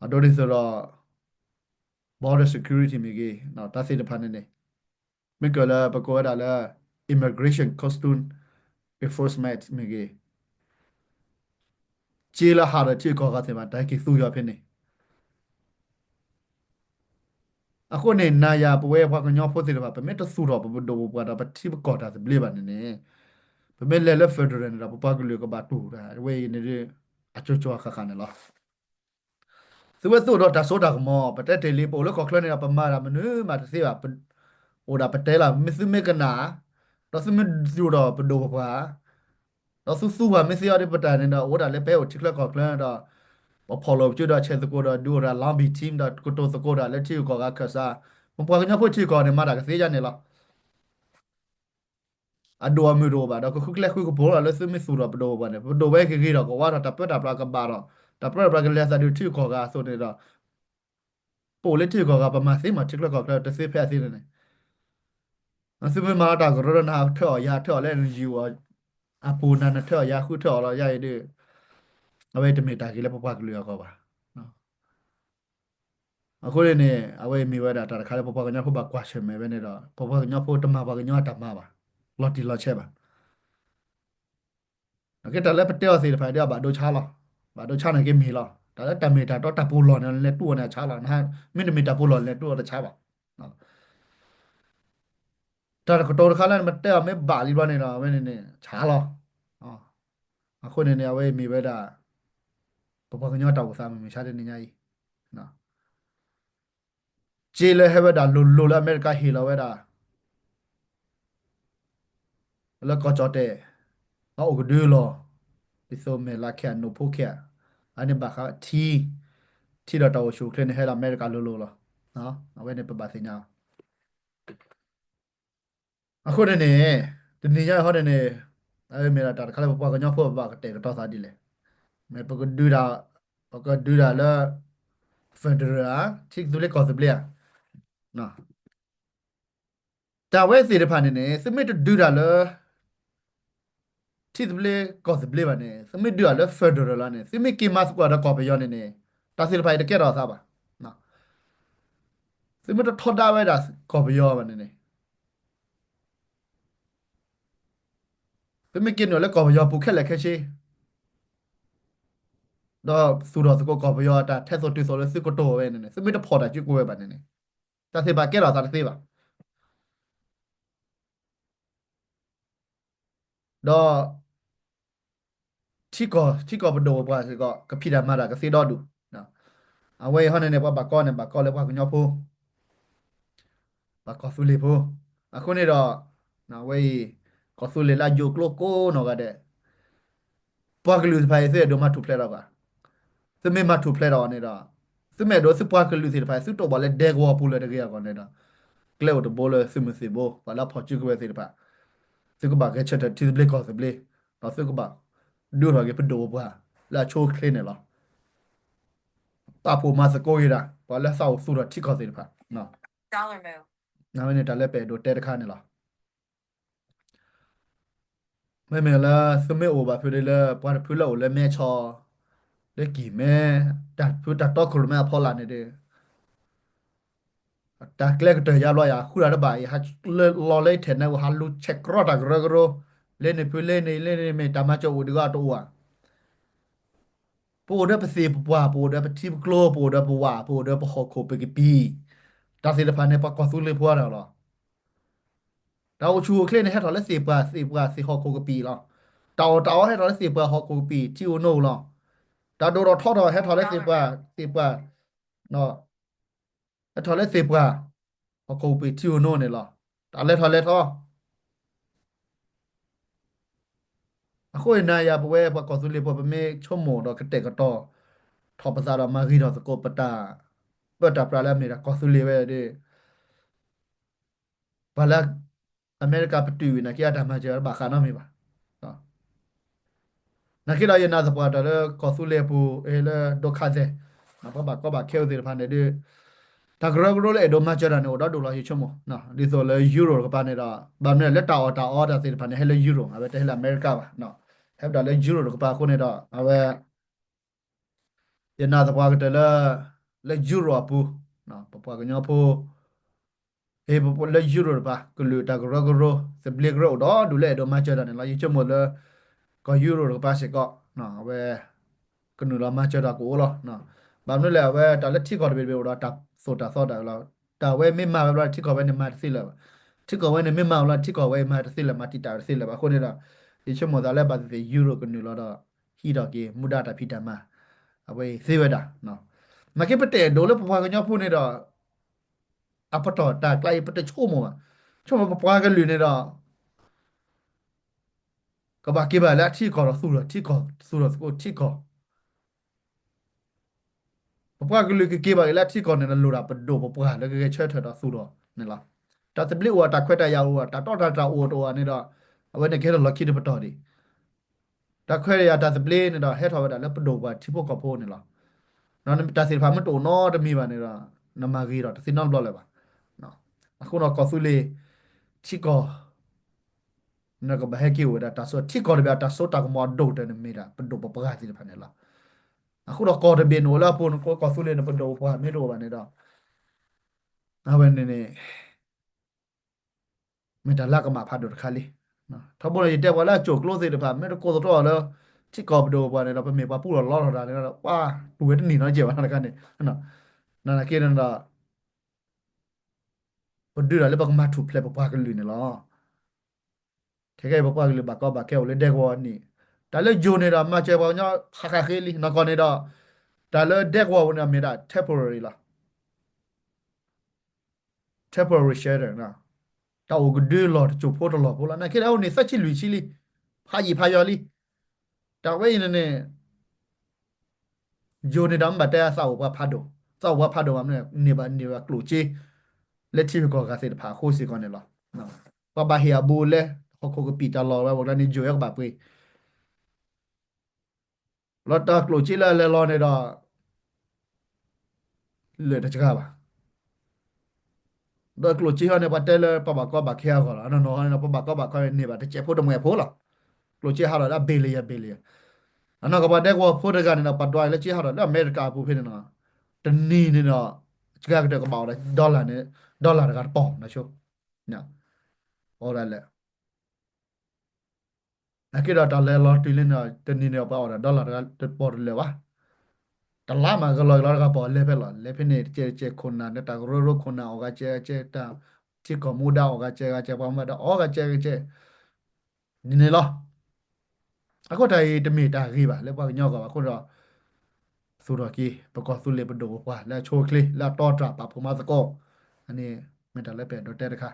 အဒိဒ်သိးဒီး border security မ့ၢ်ဂ့ၤ တၢ်သ့ၣ်တဖၣ်န့ၣ်န့ၣ် မ့ၢ်ကၢၢ်လၢပကိးဝဲဒၣ်လၢ immigration custom enforcement မ့ၢ်ဂ့ၤ စ့လၢဟးဒီးထံဂုၤကီၢ်ဂၤသ့ၣ်တဖၣ် တၢ်ဟဲက့ၤသူက့ၤအီၤဖဲန့ၣ် အဃိန့ၣ် နၤယၤပဝဲပှၤကညီဖိသ့ၣ်တဖၣ် ပမ့ၢ်တသူၣ်ထီၣ်ပပဒိၣ်ပပှၢ်ဒီးပထံပကီၢ်တၢ်သဘျ့ဘၣ်န့ၣ်န့ၣ် ပမ့ၢ်လဲၤလၢ federal န့ၣ်ဒီး ပပှၤကလုာ်ကဘၣ်တူၢ်တၢ် အဝဲအံၤန့ၣ် အကၠိကၠိဃၣ်ဃၣ်န့ၣ်လီၤ. သုဝဲသုအိၣ်ဒီးတၢ်စိတၢ်ကမီၤ ပတဲတ့ၢ်လံ ပအိၣ်လၢကီၢ်ချၢန့ၣ်ဒီး ပမၤတၢ်မနုၤမးတသ့ဘၣ်, အိၣ်ဒၣ်ပတဲလီၤ မ့ၢ်သုမ့ၢ်ကနၣ် ဒီးသုမ့ၢ်သူၣ်ထီၣ်ပဒိၣ်ပပှၢ် ဒီးသုသူပှၢ်မ့ၢ်သ့အီၤဒီးပတၢ်န့ၣ်ဒီး အိၣ်ဒၣ်လၢပဟဲအိၣ်ထံချၢကီၢ်ချၢဒီး ပဖီၣ်လိာ်ပစုဒီးဆဲးသကိးဒီး ဒုးအိၣ်ဒၣ် lobby team ဒီးကတိၤသကိးတၢ်လၢထံဂုၤကီၢ်ဂၤခၢၣ်စး, ပပှၤကညီဖိထံဂုၤကီၢ်ဂၤန့ၣ် မၤတၢ်ကသ့ယါန့ၣ်လီၤ. အဒိၣ်အမုၢ်တအိၣ်ဘၣ် ဒီးကဃုကျဲဃုကပူၤလီၤ လၢသုမ့ၢ်သူၣ်ထီၣ်ပဒိၣ်ပပှၢ်န့ၣ် ပဒိၣ်ဝဲကဂ့ၤထီၣ်ကဝါထီၣ် တၢ်ပၢတၢ်ပြးကဘၣ်ထီၣ် တၢ်ပၢတၢ်ပြးကလဲၤသးဒုးထံဂုၤကီၢ်ဂၤအသိးန့ၣ်ဒီး ပအိၣ်လၢထံဂုၤကီၢ်ဂၤ ပမၤသ့မး ထံချၢကီၢ်ချၢ တသ့ဖဲအသ့န့ၣ်န့ၣ် သုမ့ၢ်မၤလီၤတၢ်ကရၢဒီး နဟးထၢအီၣ်ယၤ ထၢအီၣ်လၢ NGO အပူၤ နနထၢအီၣ်ယၤ ဃုထၢအီၣ်လီၤ ယၤအံၤဒီး အဝဲတမ့ၢ်တၢ်ဂ့ၤလၢပပှၤကလုာ်အဂီၢ်ဘၣ်. အဃိန့ၣ်န့ၣ် အဝဲမ့ၢ်ဝဲဒၣ်တၢ်တခါလၢပပှၤကညီဖိဘၣ်ကွၢ်ဆၢၣ်မဲာ်ဝဲန့ၣ်ဒီး ပပှၤကညီဖိတမၤပှၤကညီအတၢ်မၤဘၣ်, လီၤတံၢ်လီၤဆဲးဘၣ်. နာ်က့တၢ်လၢပတဲအီၤသ့ၣ်တဖၣ်ဒီး အဘၣ်ဒိဆါလီၤ. ဘၣ်ဒိဆါနာ်က့မ့ၢ်လီၤ. တၢ်လၢတၢ်မ့ၢ်တၢ်တီတၢ်ပူၤလီၢ်န့ၣ် လဲၤတူၢ်အီၤန့ၣ်အဆါလီၤ. မ့တမ့ၢ်တၢ်ပူၤလီၢ်လဲၤတူၢ်အီၤတဆါဘၣ်. တၢ်တကတီၤတခါလၢနမ့ၢ်တဲအီၤမ့ၢ်ဘၣ်လံဘျီန့ၣ်ဒီး အဝဲန့ၣ်န့ၣ် ဆါလီၤ. အဃိန့ၣ်န့ၣ် အဝဲမ့ၢ်ဝဲဒၣ် ပပှၤကညီတၢ်အိၣ်သးမုၢ်မဆါတနံၤညါအံၤ စ့လၢဟဲဝဲဒၣ်လိၤလိၤလၢအမဲရကၤဟ့ၣ်လီၤဝဲဒၣ် လၢကီၢ်ကၠီၣ်တဲာ် အအိၣ်ကဒုလီၤ ဒ်သိးမဲာ်လးခဲး နိၣ်ဖိခဲး အန့ၣ်ဘၣ်ဃးထံ ထံဒီးတၢ်အိၣ်ဆူၣ်အိၣ်ချ့န့ၣ် ဟဲလၢအမဲရကၤလိၤလိၤလီၤ. အဝဲန့ၣ်ပဘၣ်သ့ၣ်ညါ အဃိန့ၣ်န့ၣ် တနံၤညါအံၤဟီန့ၣ်န့ၣ် အဝဲမ့ၢ်ဒၣ်တၢ်တခါလၢပပှၤကညီဖိဘၣ်ကတဲာ်ကတီၤသးဒ်လဲၣ်. မ့ၢ်ပကဒုးတၢ် ပကဒုးတၢ်လၢ federal ဧါ ထံသဘျ့ကီၢ်သဘျ့ဧါ. တၢ်ဝဲသ့ၣ်တဖၣ်န့ၣ်န့ၣ် သုမ့ၢ်တဒုးတၢ်လၢ ထံသဘျ့ကီၢ်သဘျ့ဘၣ်န့ၣ် သုမ့ၢ်ဒုးတၢ်လၢ federal လီၤန့ၣ် သုမ့ၢ်က့ၤမၤသကိးဒီးကီၢ်ပယီၤန့ၣ်န့ၣ် တၢ်သ့ၣ်တဖၣ်အံၤတကဲထီၣ်အသးဘၣ်. သုမ့ၢ်တထီဒါဝဲဒၣ်ကီၢ်ပယီၤဘၣ်န့ၣ်န့ၣ် သုမ့ၢ်က့ၤနုာ်လၢကီၢ်ပယီၤပူၤခဲလၢာ်ခဲဆ့ ဒီးသူၣ်ထီၣ်သကိးကီၢ်ပယီၤအတၢ်ထဲသိးတုၤသိးလၢသုကတိၤဝဲန့ၣ်န့ၣ် သုမ့ၢ်တဖီၣ်တၢ်စုကဝဲၤဘၣ်န့ၣ်န့ၣ် တၢ်သ့ၣ်တဖၣ်ကဲထီၣ်သးတသ့ဘၣ်. ဒီး ထံကီၢ် ထံကီၢ်ပဒိၣ်ပပှၢ်စ့ၢ်ကီး ကဖံးတၢ်မၤတၢ်ကသ့ဒီဒူၣ်, အဝဲအံၤဟီန့ၣ်န့ၣ် ပှၤဘၣ်ကီန့ၣ် ဘၣ်ကီလၢပှၤကညီဖိ ပှၤကီၢ်သူလ့ၤဖိ, အဃိန့ၣ်ဒီး အဝဲအံၤ ကီၢ်သူလ့ၤလၢအယိာ်ကျိကိးနီၢ်ဂၤဒဲး ပှၤကလုာ်သ့ၣ်တဖၣ်အံၤ သုအဲၣ်ဒိးမၤထူၣ်ဖျဲးထီၣ်ဘၣ်. သုမ့ၢ်မၤထူၣ်ဖျဲးထီၣ်အီၤန့ၣ်ဒီး သုမ့ၢ်အဲၣ်ဒိးသုပှၤကလုာ်သ့ၣ်တဖၣ် သုတအိၣ်ဘၣ်လၢဒဲကဝီၤပူၤလၢၤတဂ့ၤအဂီၢ်န့ၣ်ဒီး ကျဲအိၣ်တဘိလၢသုးမုၢ်သံၣ်ဘိ ပှၤလၢအဖီၣ်စုကဝဲၤသ့ၣ်တဖၣ် သုကဘၣ်ဂဲၤဆၢထၢၣ်ထံသဘျ့ကီၢ်သဘျ့, ဒီးသုကဘၣ်ဒုးထီၣ်က့ၤပဒိၣ်ပပှၢ်လၢအဆိအချ့န့ၣ်လီၤ. ပာ်ဖှိၣ်မၤသကိးက့ၤဒၣ် ပှၤလၢသးအိၣ်သူၣ်ထီၣ်ထံကီၢ်သ့ၣ်တဖၣ်, အဝဲန့ၣ်တၢ်လၢပအဲၣ်ဒိးတဲတခါန့ၣ်လီၤ. မ့မ့ၢ်လၢသုမ့ၢ်အိၣ်ဘၣ်ဖုးဒ်လၢပှၤတဖုလၢအိၣ်လၢမဲဆီ လၢကံၢ်မဲ တၢ်ဖုတၢ်တီခိၣ်ရိၣ်မဲအဖီလာ်န့ၣ်ဒီး တၢ်ကျဲကတၢၢ်ယါဘျီယၤ ဃုတၢ်တဘၣ်အံၤ ဟးလီၤလၢ internet ဝဲ ဟးလူၤဆဲးကြီတၢ်ကရၢကရိ လၢန့ၣ်ဖုလၢန့ၣ်လၢန့ၣ်မ့ၢ်တၢ်မၤစၢၤအိၣ်ဒံးဂ့ၤတအိၣ်ဧါ. ပအိၣ်ဒီးပသ့ၣ်ပပှၢ် ပအိၣ်ဒီးပထံပကျိ ပအိၣ်ဒီးပဝၣ် ပအိၣ်ဒီးပဟီၣ်ခိၣ်ပကပံာ် တၢ်သ့ၣ်တဖၣ်န့ၣ် ပှၤကီၢ်သူလ့ၤဖိတၢ်လီၤ. တၢ်အိၣ်ဆူၣ်အိၣ်ချ့န့ၣ် ဟဲထီၣ်လၢသ့ၣ်ပှၢ် သ့ၣ်ပှၢ် သ့ၣ်ဟီၣ်ခိၣ်ကပံာ်လီၤ. တၢ်အီၣ်တၢ်အီဟဲထီၣ်လၢသ့ၣ်ပှၢ် ဟီၣ်ခိၣ်ကပံာ် ထံဧိၤနိဧိၤလီၤ. တၢ်ဒိၣ်ထီၣ်ထီထီၣ်ဟဲထီၣ်လၢသ့ၣ်ပှၢ် သ့ၣ်ပှၢ် ဟဲထီၣ်လၢသ့ၣ်ပှၢ် ဟီၣ်ခိၣ်ကပံာ်ထံဧိၤနိန့ၣ်လီၤ. တၢ်လဲၤထီၣ်လဲၤထီၣ် အဃိန့ၣ်နၤယၤ ပဝဲပှၤကီၢ်သူလ့ၤဖိ ပမ့ၢ်ဆိကမိၣ်ဒီးကတဲာ်ကတီၤ ထီၣ်ပသးဒီးမၤဂ့ၤထီၣ်သကိးပတၢ်ပၢတၢ်ပြးလၢအမ့ၢ်ဒၣ်ကီၢ်သူလ့ၤဝဲဒီး ပှၤလၢ အမဲရကၤပတုာ်ဝံၤ နာ်က့အတၢ်မၤစၢၤ တဘၣ်ဃးနီတမံၤဘၣ်. နာ်က့ဒီးယနာ်သပှၢ်တၢၢ်လၢကီၢ်သူလ့ၤအပူၤ လၢဒိခါသဲး ပှၤဘၣ်ကီဘၣ်ခဲအိၣ်သ့ၣ်တဖၣ်န့ၣ်ဒီး တၢ်ကရၢကရိလၢအဲၣ်ဒိးမၤစၢၤတၢ်န့ၣ် အိၣ်ဒီဒူၣ်လီၤ ယဆိကမိၣ် ဒ်သိးလၢယူရိၣ်တကပၤန့ၣ်ဒီး ဘၣ်မနုၤလၢတၢ်အီၣ်တၢ်အီတၢ်သ့ၣ်တဖၣ်န့ၣ် ဟဲလၢယူရိၣ် အဝဲတဟဲလၢအမဲရကၤဘၣ်. ဟဲပဒၣ်လၢယူရိၣ်တကပၤအဃိန့ၣ်ဒီး အဝဲ ယနာ်သပှၢ်ကတၢၢ်လၢ လၢယူရိၣ်အပူၤ ပပှၤကညီဖိ လၢယူရိၣ်တကပၤ ကလုာ်တၢ်ကရၢကရိ သဘျ့ကရၢအိၣ်ဒီဒူၣ်လၢအဲၣ်ဒိးမၤစၢၤတၢ်န့ၣ်လီၤ. ယဆိကမိၣ်လၢ ကီၢ်ယူရိၣ်တကပၤစ့ၢ်ကီး အဝဲ ကနုာ်လီၤမၤစၢၤတၢ်ကအိၣ်လီၤ. ဘၣ်မနုၤလဲၣ် အဝဲတၢ်လၢထံကီၢ်တဘ့ၣ်တဘ့ၣ်အိၣ်ဒီးတၢ်သိၣ်တၢ်သီတၢ်လီၤ. တၢ်ဝဲမ့ၢ်မၤဝဲဘျီ ထံကီၢ်ဝဲန့ၣ်မၤတသ့လၢၤဘၣ်. ထံကီၢ်ဝဲန့ၣ်မ့ၢ်မၤဝဲဘျီ ထံကီၢ်ဝဲမၤတသ့လၢၤ မၤတံာ်တာ်တသ့လၢၤဘၣ်. အဃိန့ၣ်ဒီး ယဆိကမိၣ်သးလၢဘၣ်သ့ၣ်သ့ၣ်ယူရိၣ်ကနုာ်လီၤဒီး ဟံးထီၣ်က့ၤ မူဒါတၢ်ဖံးတၢ်မၤ အဝဲအံၤသ့ဝဲဒၣ်. နာ်က့ပတအဲၣ်ဒိးလၢပပှၤကညီဖိန့ၣ်ဒီး အပတီၢ်တၢ်ကျါအံၤ ပတဆိကမိၣ်ဘၣ်. ဆိကမိၣ်ပပှၤကလုာ်န့ၣ်ဒီး ကဘၣ်က့ၤဘၣ်လၢအထံကီၢ်ဒီးသူၣ်ထီၣ်ထံကီၢ် သူၣ်ထီၣ်သကိးထံကီၢ် ပပှၤကလုာ်ကက့ၤဘၣ်က့ၤလၢအထံကီၢ်န့ၣ်ဒီး လိၣ်ဒၣ်ပဒိၣ်ပပှၢ်လၢကဂဲၤဆၢထၢၣ်ဒီးသူၣ်ထီၣ်န့ၣ်လီၤ. တၢ်သဘျ့အိၣ် တၢ်ခွဲးတၢ်ယာ်အိၣ် တၢ်တီတၢ်တြၢ်အိၣ်တအိၣ်န့ၣ်ဒီး အဝဲန့ၣ်ကဟဲထီၣ်လီၢ်ခံတပတီၢ်ဒံး တၢ်ခွဲးတၢ်ယာ်တၢ်သဘျ့န့ၣ်ဒီး ဟဲထီၣ်ဝဲဒၣ်လၢပဒိၣ်ပပှၢ်ထံဖိကီၢ်ဖိန့ၣ်လီၤ. တၢ်သ့ၣ်တဖၣ်မ့ၢ်တအိၣ်နီတမံၤဘၣ်န့ၣ်ဒီး နမၤဂ့ၤထီၣ်တသ့နီတဘျီလၢၤဘၣ်. အဃိဒီးကီၢ်သူလ့ၤ ထံကီၢ် နကဘၣ်ဟဲက့ၤအိၣ်ဝဲဒၣ်တၢ်စိ ထံကီၢ်တဘ့ၣ်အတၢ်စိတၢ်ကမီၤအဒိၣ်ကတၢၢ်န့ၣ်မ့ၢ်ဒၣ် ပဒိၣ်ပပှၢ်သ့ၣ်တဖၣ်န့ၣ်လီၤ. အဃိဒီးကီၢ်တဘ့ၣ်န့ၣ်အိၣ်လၢအပူၤ နကီၢ်သူလ့ၤန့ၣ် ပဒိၣ်ပပှၢ်မ့ၢ်တအိၣ်ဘၣ်န့ၣ်ဒီး အဝဲန့ၣ်န့ၣ် မ့ၢ်တၢ်လၢကမၣ်ဖးဒိၣ်တခါလံ. ထီဘိန့ၣ် ယတဲပှၤလၢအစိာ်ကျိသ့ၣ်တဖၣ် မ့ၢ်တကိးသတြီအီၤလၢ ထံကီၢ်ပဒိၣ်ပပှၢ်န့ၣ်ဒီး ပမ့ၢ်ပှၤပူထီၣ်လီထီၣ်တၢ်န့ၣ်ဒီး ပှၤတူၢ်ဝဲတနံၤနီတစဲးဘၣ်တခါန့ၣ်. နာ်က့န့ၣ်ဒီး ပဒုးတၢ်လၢပကမၤထူၣ်ဖျဲးပပှၤကလုာ်န့ၣ်လီၤ. ခဲကဲပပှၤကလုာ်ဘၣ်ကီဘၣ်ခဲအိၣ်လၢဒဲကဝီၤန့ၣ် တၢ်လၢယိၤန့ၣ်ဒီး မၤစၢၤပှၤကညီဃၣ်ဃၣ်ဃ့လံ နီၢ်ကီၢ်န့ၣ်ဒီး တၢ်လၢဒဲကဝီၤပူၤန့ၣ် မ့ၢ်ဒၣ် temporary လီၤ. temporary shelter တၢ်အိၣ်ကဒုလီၢ်တစိၢ်ဖိတလီၢ်ဖိလီၤ. နာ်က့ဒီးအိၣ်န့ၣ်သၢဆံလွံၢ်ဆံလံ ဖးယံာ်ဖးယီၤလံ. တၢ်ဝဲအံၤန့ၣ်န့ၣ် ယိၤန့ၣ်ဒီးမ့ၢ်ဘၣ်တဲသးအိၣ်ပှၤဖးဒိၣ်, သးအိၣ်ပှၤဖးဒိၣ်ဘၣ်မနုၤ န့ၢ်ဘၣ်န့ၢ်ဘၣ်ကျိၣ်စ့ လၢထံဂုၤကီၢ်ဂၤသ့ၣ်တဖၣ်အဃိစ့ၢ်ကီးန့ၣ်လီၤ. ပှၤဘၣ်ဟ့ၣ်အဘူးအလဲ ဟီၣ်ခိၣ်ကပံာ်တၢ်လီၢ်ဝဲ ပှၤကျါန့ၣ်ယိၤအဲကဘၣ်ပှ့ၤ လီၤတၢ်ကျိၣ်စ့လၢအလဲၤလီၤန့ၣ်ဒီး လၢာ်တစှၤဘၣ်. ဒီးကျိၣ်စ့ဟီန့ၣ် ပှၤတဲလၢပှၤဘၣ်ကီဘၣ်ခဲအဂီၢ်လီၤ. အနီၢ်နီၢ်ဟီန့ၣ်ဒီး ပှၤဘၣ်ကီဘၣ်ခဲန့ၢ်ဘၣ်တစဲးဖိတမှဲးဖိလီၤ. ကျိၣ်စ့ဟးထီၣ်လၢ billion billion. အနီၢ်ကီၢ်ပှၤဒဲကဝီၤဖိတဂၤန့ၣ်ဒီး ပှၤဒွးအံၤလၢက့ဟးထီၣ်လၢအမဲရကၤအပူၤဖဲန့ၣ်နီၤ တနံၤန့ၣ်ဒီး စှၤကတၢၢ်ကဘၣ်အီၤဒီး dollar န့ၣ် dollar တဂၤတပီၢ်နီၤဆိ အီၤဒၣ်လဲာ် အက့ဒီးတၢ်လဲၤလီၤတုၤလံန့ၣ် တနံၤန့ၣ်ပှၤအီၣ်ဒီး dollar တဂၤတပီၢ်တလၢာ်ဘၣ်. တလါမးကလီၤကလီတဂၤပှၤလဲၤဖဲလီၤ လဲၤဖဲန့ၣ် တကဲတကဲခိၣ်နၢ် နတၢ်ကရၢကရိခိၣ်နၢ် အီၣ်ဂၤကဲဂၤကဲ တၢ်ထံကီၢ်မူဒါအီၣ်ဂၤကဲဂၤကဲ ပှၤမၤတၢ်အီၣ်ဂၤကဲဂၤကဲ န့ၣ်န့ၣ်လီၤ. အဃိတၢ်အံၤတမ့ၢ်တၢ်ဂ့ၤဘၣ် လၢပှၤကညီအဂီၢ်ဘၣ်အဃိဒီး သူၣ်ထီၣ်က့ၤ ပကီၢ်သူလ့ၤပဒိၣ်ပပှၢ်လၢအဆိအချ့ လၢအတီအတြၢ်ပာ်ဖှိၣ်မၤသကိး, အန့ၣ်မ့ၢ်တၢ်လၢပအဲၣ်ဒိးတဲတခါ.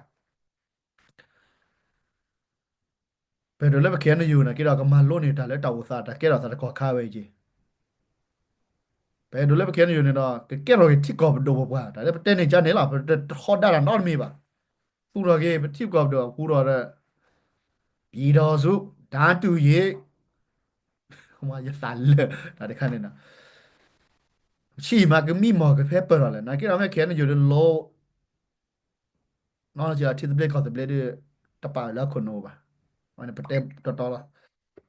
ပအဲၣ်ဒိးလၢပ K N U န့ၣ်က့ဒီး ကမၤလိန့ၢ်တၢ်လၢတၢ်အိၣ်သးတၢ်ကဲထီၣ်သးတကီၢ်ခါဝဲအံၤက့ၤ ပအဲၣ်ဒိးလၢပ K N U န့ၣ်ဒီး ကကဲထီၣ်က့ၤထံကီၢ်ပဒိၣ်ပပှၢ် တၢ်လၢပတဲန့ၢ်ကါန့ၣ်လီၤ. ပတထီဒါတၢ်နီတမံၤဘၣ်. သူၣ်ထီၣ်က့ၤ ပထံကီၢ်ပဒိၣ်အဃိဒီး ပြည်ထောင်စု တန်းတူရေး ယသးလၢာ်တၢ်တခါန့ၣ်ဒီး ဆံၣ်မးကမံမီၢ်ကဖဲပၢၢ်ထီၣ်လဲၣ် နာ်က့ဒီးမ့ၢ် K N U ဒီးလိ နီၢ်ကထံသဘျ့ကီၢ်သဘျ့ဒီး တပာ်လၢအခိၣ်နူာ်ဘၣ်. ပတဲတီတီလီၤ.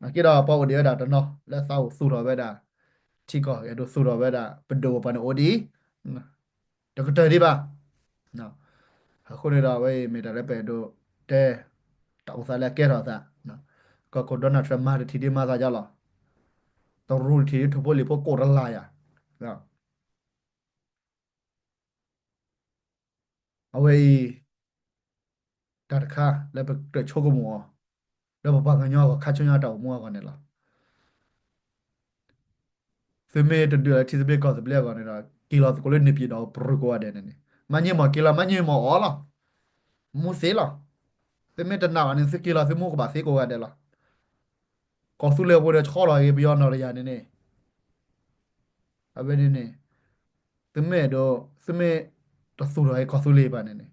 နာ်က့ဒီးပှၤအိၣ်ဒံးဝဲဒၣ်တနီၤ လၢသးအိၣ်သူၣ်ထီၣ်ဝဲဒၣ် ထံကီၢ်အဲၣ်ဒိးသူၣ်ထီၣ်ဝဲဒၣ် ပဒိၣ်ပပှၢ်န့ၣ်အိၣ်ဒံး တကတၢၢ်ဒံးဘၣ်. အဃိန့ၣ်ဒီးအဝဲအံၤမ့ၢ်တၢ်လၢပအဲၣ်ဒိးတဲ တၢ်အိၣ်သးလၢအကဲထီၣ်သး ကီၢ်ခိၣ် Donald Trump မၤတထံၣ်ဒံးမၤသးယါလီၤ. တရူးတထံၣ်ဒံး ထိၣ်ဖိလံၣ်ဖိကိးတလၢ်ယၤ အဝဲအံၤ တၢ်တခါလၢပကြၢးဆိကမိၣ်အီၤ လၢပပှၤကညီအဂီၢ် ခါဆူညါတၢ်အိၣ်မူအဂီၢ်န့ၣ်လီၤ. သုမ့ၢ်တဒုးလၢထံသဘျ့ကီၢ်သဘျ့အဂီၢ်န့ၣ်ဒီး က့ၤလီၤသကိးလၢန့ၣ်ပံၤဒီးပရူးကိးဂၤဒဲးန့ၣ်န့ၣ် မၤည့မီၢ်က့ၤလီၤ မၤည့မီၢ်အီၤလီၤ. မူသ့လီၤ. သုမ့ၢ်တနာ်ဘၣ်န့ၣ် သုက့ၤလီၤ သုမူကဘၣ်သ့ကိးဂၤဒဲးလီၤ. ကီၢ်သူလ့ၤဖိဒီးဆီလီၤက့ၤပယီၤနီၢ်တယၤန့ၣ်န့ၣ် အဝဲန့ၣ်န့ၣ် သုမ့ၢ်အဲၣ်ဒိး သုမ့ၢ်တသူၣ်ထီၣ်က့ၤကီၢ်သူလ့ၤဘၣ်န့ၣ်န့ၣ်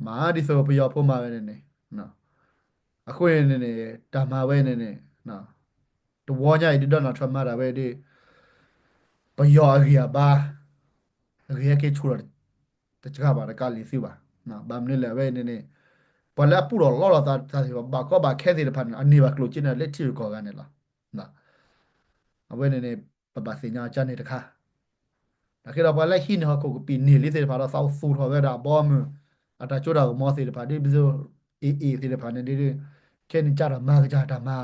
မၤဒ်သိးပယီၤဖိမၤဝဲန့ၣ်န့ၣ် အဃိန့ၣ်န့ၣ် တၢ်မၤဝဲန့ၣ်န့ၣ် တဝီညါအံၤဒ် Donald Trump မၤတၢ်ဝဲဒီး ပယီၤအဂံၢ်အဘါ အဂံၢ်ဟဲက့ၤဆူၣ်ထီၣ် တစှၤဘၣ်တကးလံၤသုဘၣ်. ဘၣ်မနုၤလဲၣ် အဝဲန့ၣ်န့ၣ် ပှၤလၢအပူထီၣ်လီထီၣ်သးသ့ၣ်တဖၣ် ဘၣ်ကီဘၣ်ခဲသ့ၣ်တဖၣ်န့ၣ် အန့ၢ်ဘၣ်ကျိၣ်စ့န့ၣ် လၢထံဂုၤကီၢ်ဂၤန့ၣ်လီၤ. အဝဲန့ၣ်န့ၣ် ပဘၣ်သ့ၣ်ညါကန့ၣ်တခါ နာ်က့ဒီးပှၤလၢဟံးန့ၢ်ဟီၣ်ခိၣ်ကပံာ်န့ၢ်လံသ့ၣ်တဖၣ်ဒီး သးအိၣ်သူၣ်ထီၣ်ဝဲဒၣ်အဘီအမုၢ် အတၢ်စိတၢ်ကမီၤသ့ၣ်တဖၣ် ဒ်ပသိး AA သ့ၣ်တဖၣ်န့ၣ်ဒ် ခဲနံၣ်ကၢ်ဒီးမၤကစၢ်တၢ်မၤ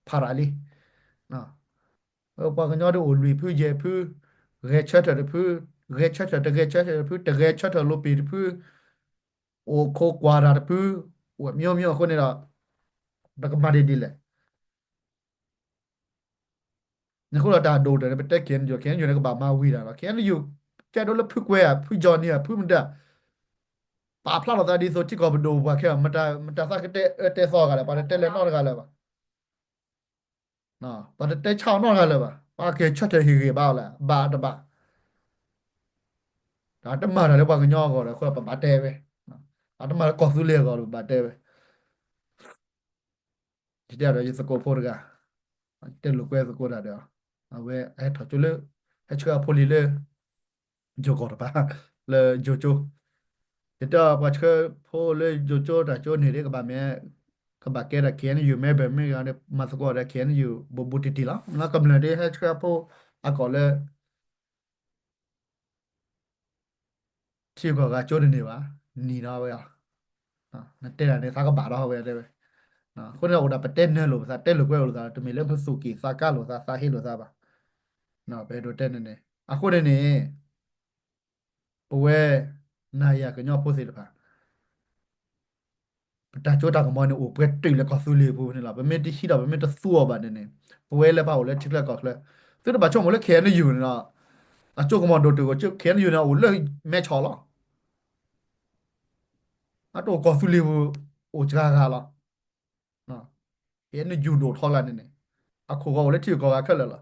ဖးရၤလံ. ပှၤကညီဒ်အိၣ်လွံၢ်ဖုယဲၢ်ဖု ဂဲၤဆၢထၢၣ်တဖု ဂဲၤဆၢထၢၣ်တဂဲၤဆၢထၢၣ်တဖု တဂဲၤဆၢထၢၣ်လိာ်ပ့ၤတဖု အိၣ်ခိးကွၢ်တၢ်တဖု အိၣ်မျိုးမျိုးအဃိန့ၣ်ဒီး ပကမၤဒ်ဒ်လဲၣ်. အဃိဒီးတၢ်ဒိၣ်တၢ်န့ၣ် ပတဲ K N U K N U န့ၣ် ကဘၣ်မၤဝံၤတၢ်လီၤ. K N U ကဲဒိလၢဖုကွဲဧါ ဖုကၠီၤနံၤဧါ ဖုမတၤ ပာ်ဖျါထီၣ်သးဒ်သိးထံကီၢ်ပဒိၣ်ပပှၢ်ခဲအံၤ မတၤသးကတဲအၢတဲသီအဂၤလဲၣ် ပှၤတတဲလဲၤနီတဂၤလၢၤဘၣ်. ပှၤတတဲဆါအီၤနီတဂၤလၢၤဘၣ်. ပှၤကဆၢထၢၣ်ဟ့ၣ်ဂံၢ်ဘါအီၤလဲၣ် ဘၣ်တဘၣ် တၢ်တမၤတၢ်လၢပှၤကညီအဂီၢ်ဒီး အဃိပဘၣ်တဲဝဲ, တၢ်တမၤလၢကီၢ်သူလ့ၤအဂီၢ်ဒီး ပဘၣ်တဲဝဲ. ယတဲဒီးယသကိးဖိတဂၤ, တဲလိာ်ကွဲသကိးတၢ်ဒီး, အဝဲဟဲထီၣ်ကၠိလၢ, ဟဲဆှၢအဖိလံၤလၢ ယိၤကီၢ်တပၤ, လၢယိၤကၠိ, ယတဲပှၤဆှၢဖိလၢယိၤကၠိတၢ်ကၠိန့ၣ်ဒ်ကဘၣ်မ့ၢ်, ကဘၣ်ကဲဒၣ် K N U member မ့ၢ်ဂ့ၤန့ၣ် မၤသကိးဒီး K N U ဘူးဘူးတံၢ်တံၢ်လီၤ. လၢကမျၢၢ်ဒ်ဟဲဆှၢဖိအကီၢ်လၢ ထံဂုၤကီၢ်ဂၤကၠိတန့ၢ်ဘၣ်, နံၤဒီးဝဲအီၤ, နတဲဒၣ်န့ၣ် သးကဘၣ်ဒီးဝဲတဲဝဲ, အဃိန့ၣ်အိၣ်ဒၣ်ပတဲနၢၤလိာ်ပသး တဲလိာ်ကွဲလိာ်သး တမ့ၢ်လၢပသူၣ်က့ၣ်သးကါလိာ်သး သးဟ့လိာ်သးဘၣ်, ပအဲၣ်ဒိးတဲန့ၣ်န့ၣ် အဃိန့ၣ်န့ၣ် ပဝဲ နၤယၤကညီဖိသ့ၣ်တဖၣ် ပတၢ်စိတၢ်ကမီၤန့ၣ် အိၣ်ပှဲၤတုၤလၢကီၢ်သူလ့ၤပူၤန့ၣ်လီၤ. ပမ့ၢ်တဟံးဒီး ပမ့ၢ်တသူအီၤဘၣ်န့ၣ်န့ၣ် ပဝဲလၢပအိၣ်လၢထံချၢကီၢ်ချၢ သုတဘၣ်ဆိကမိၣ်လၢ K N U န့ၣ်ဒီး အစိကမီၤဒိၣ်တုာ် K N U န့ၣ် အိၣ်လၢမဲဆီးလီၤ. အတအိၣ်ကီၢ်သူလ့ၤပူၤ အိၣ်စှၤဂၤလီၤ. K N U ဒိၣ်ထီလၢန့ၣ်န့ၣ် အခိၣ်ဂီၤအိၣ်လၢထံဂုၤကီၢ်ဂၤခဲလၢာ်လီၤ.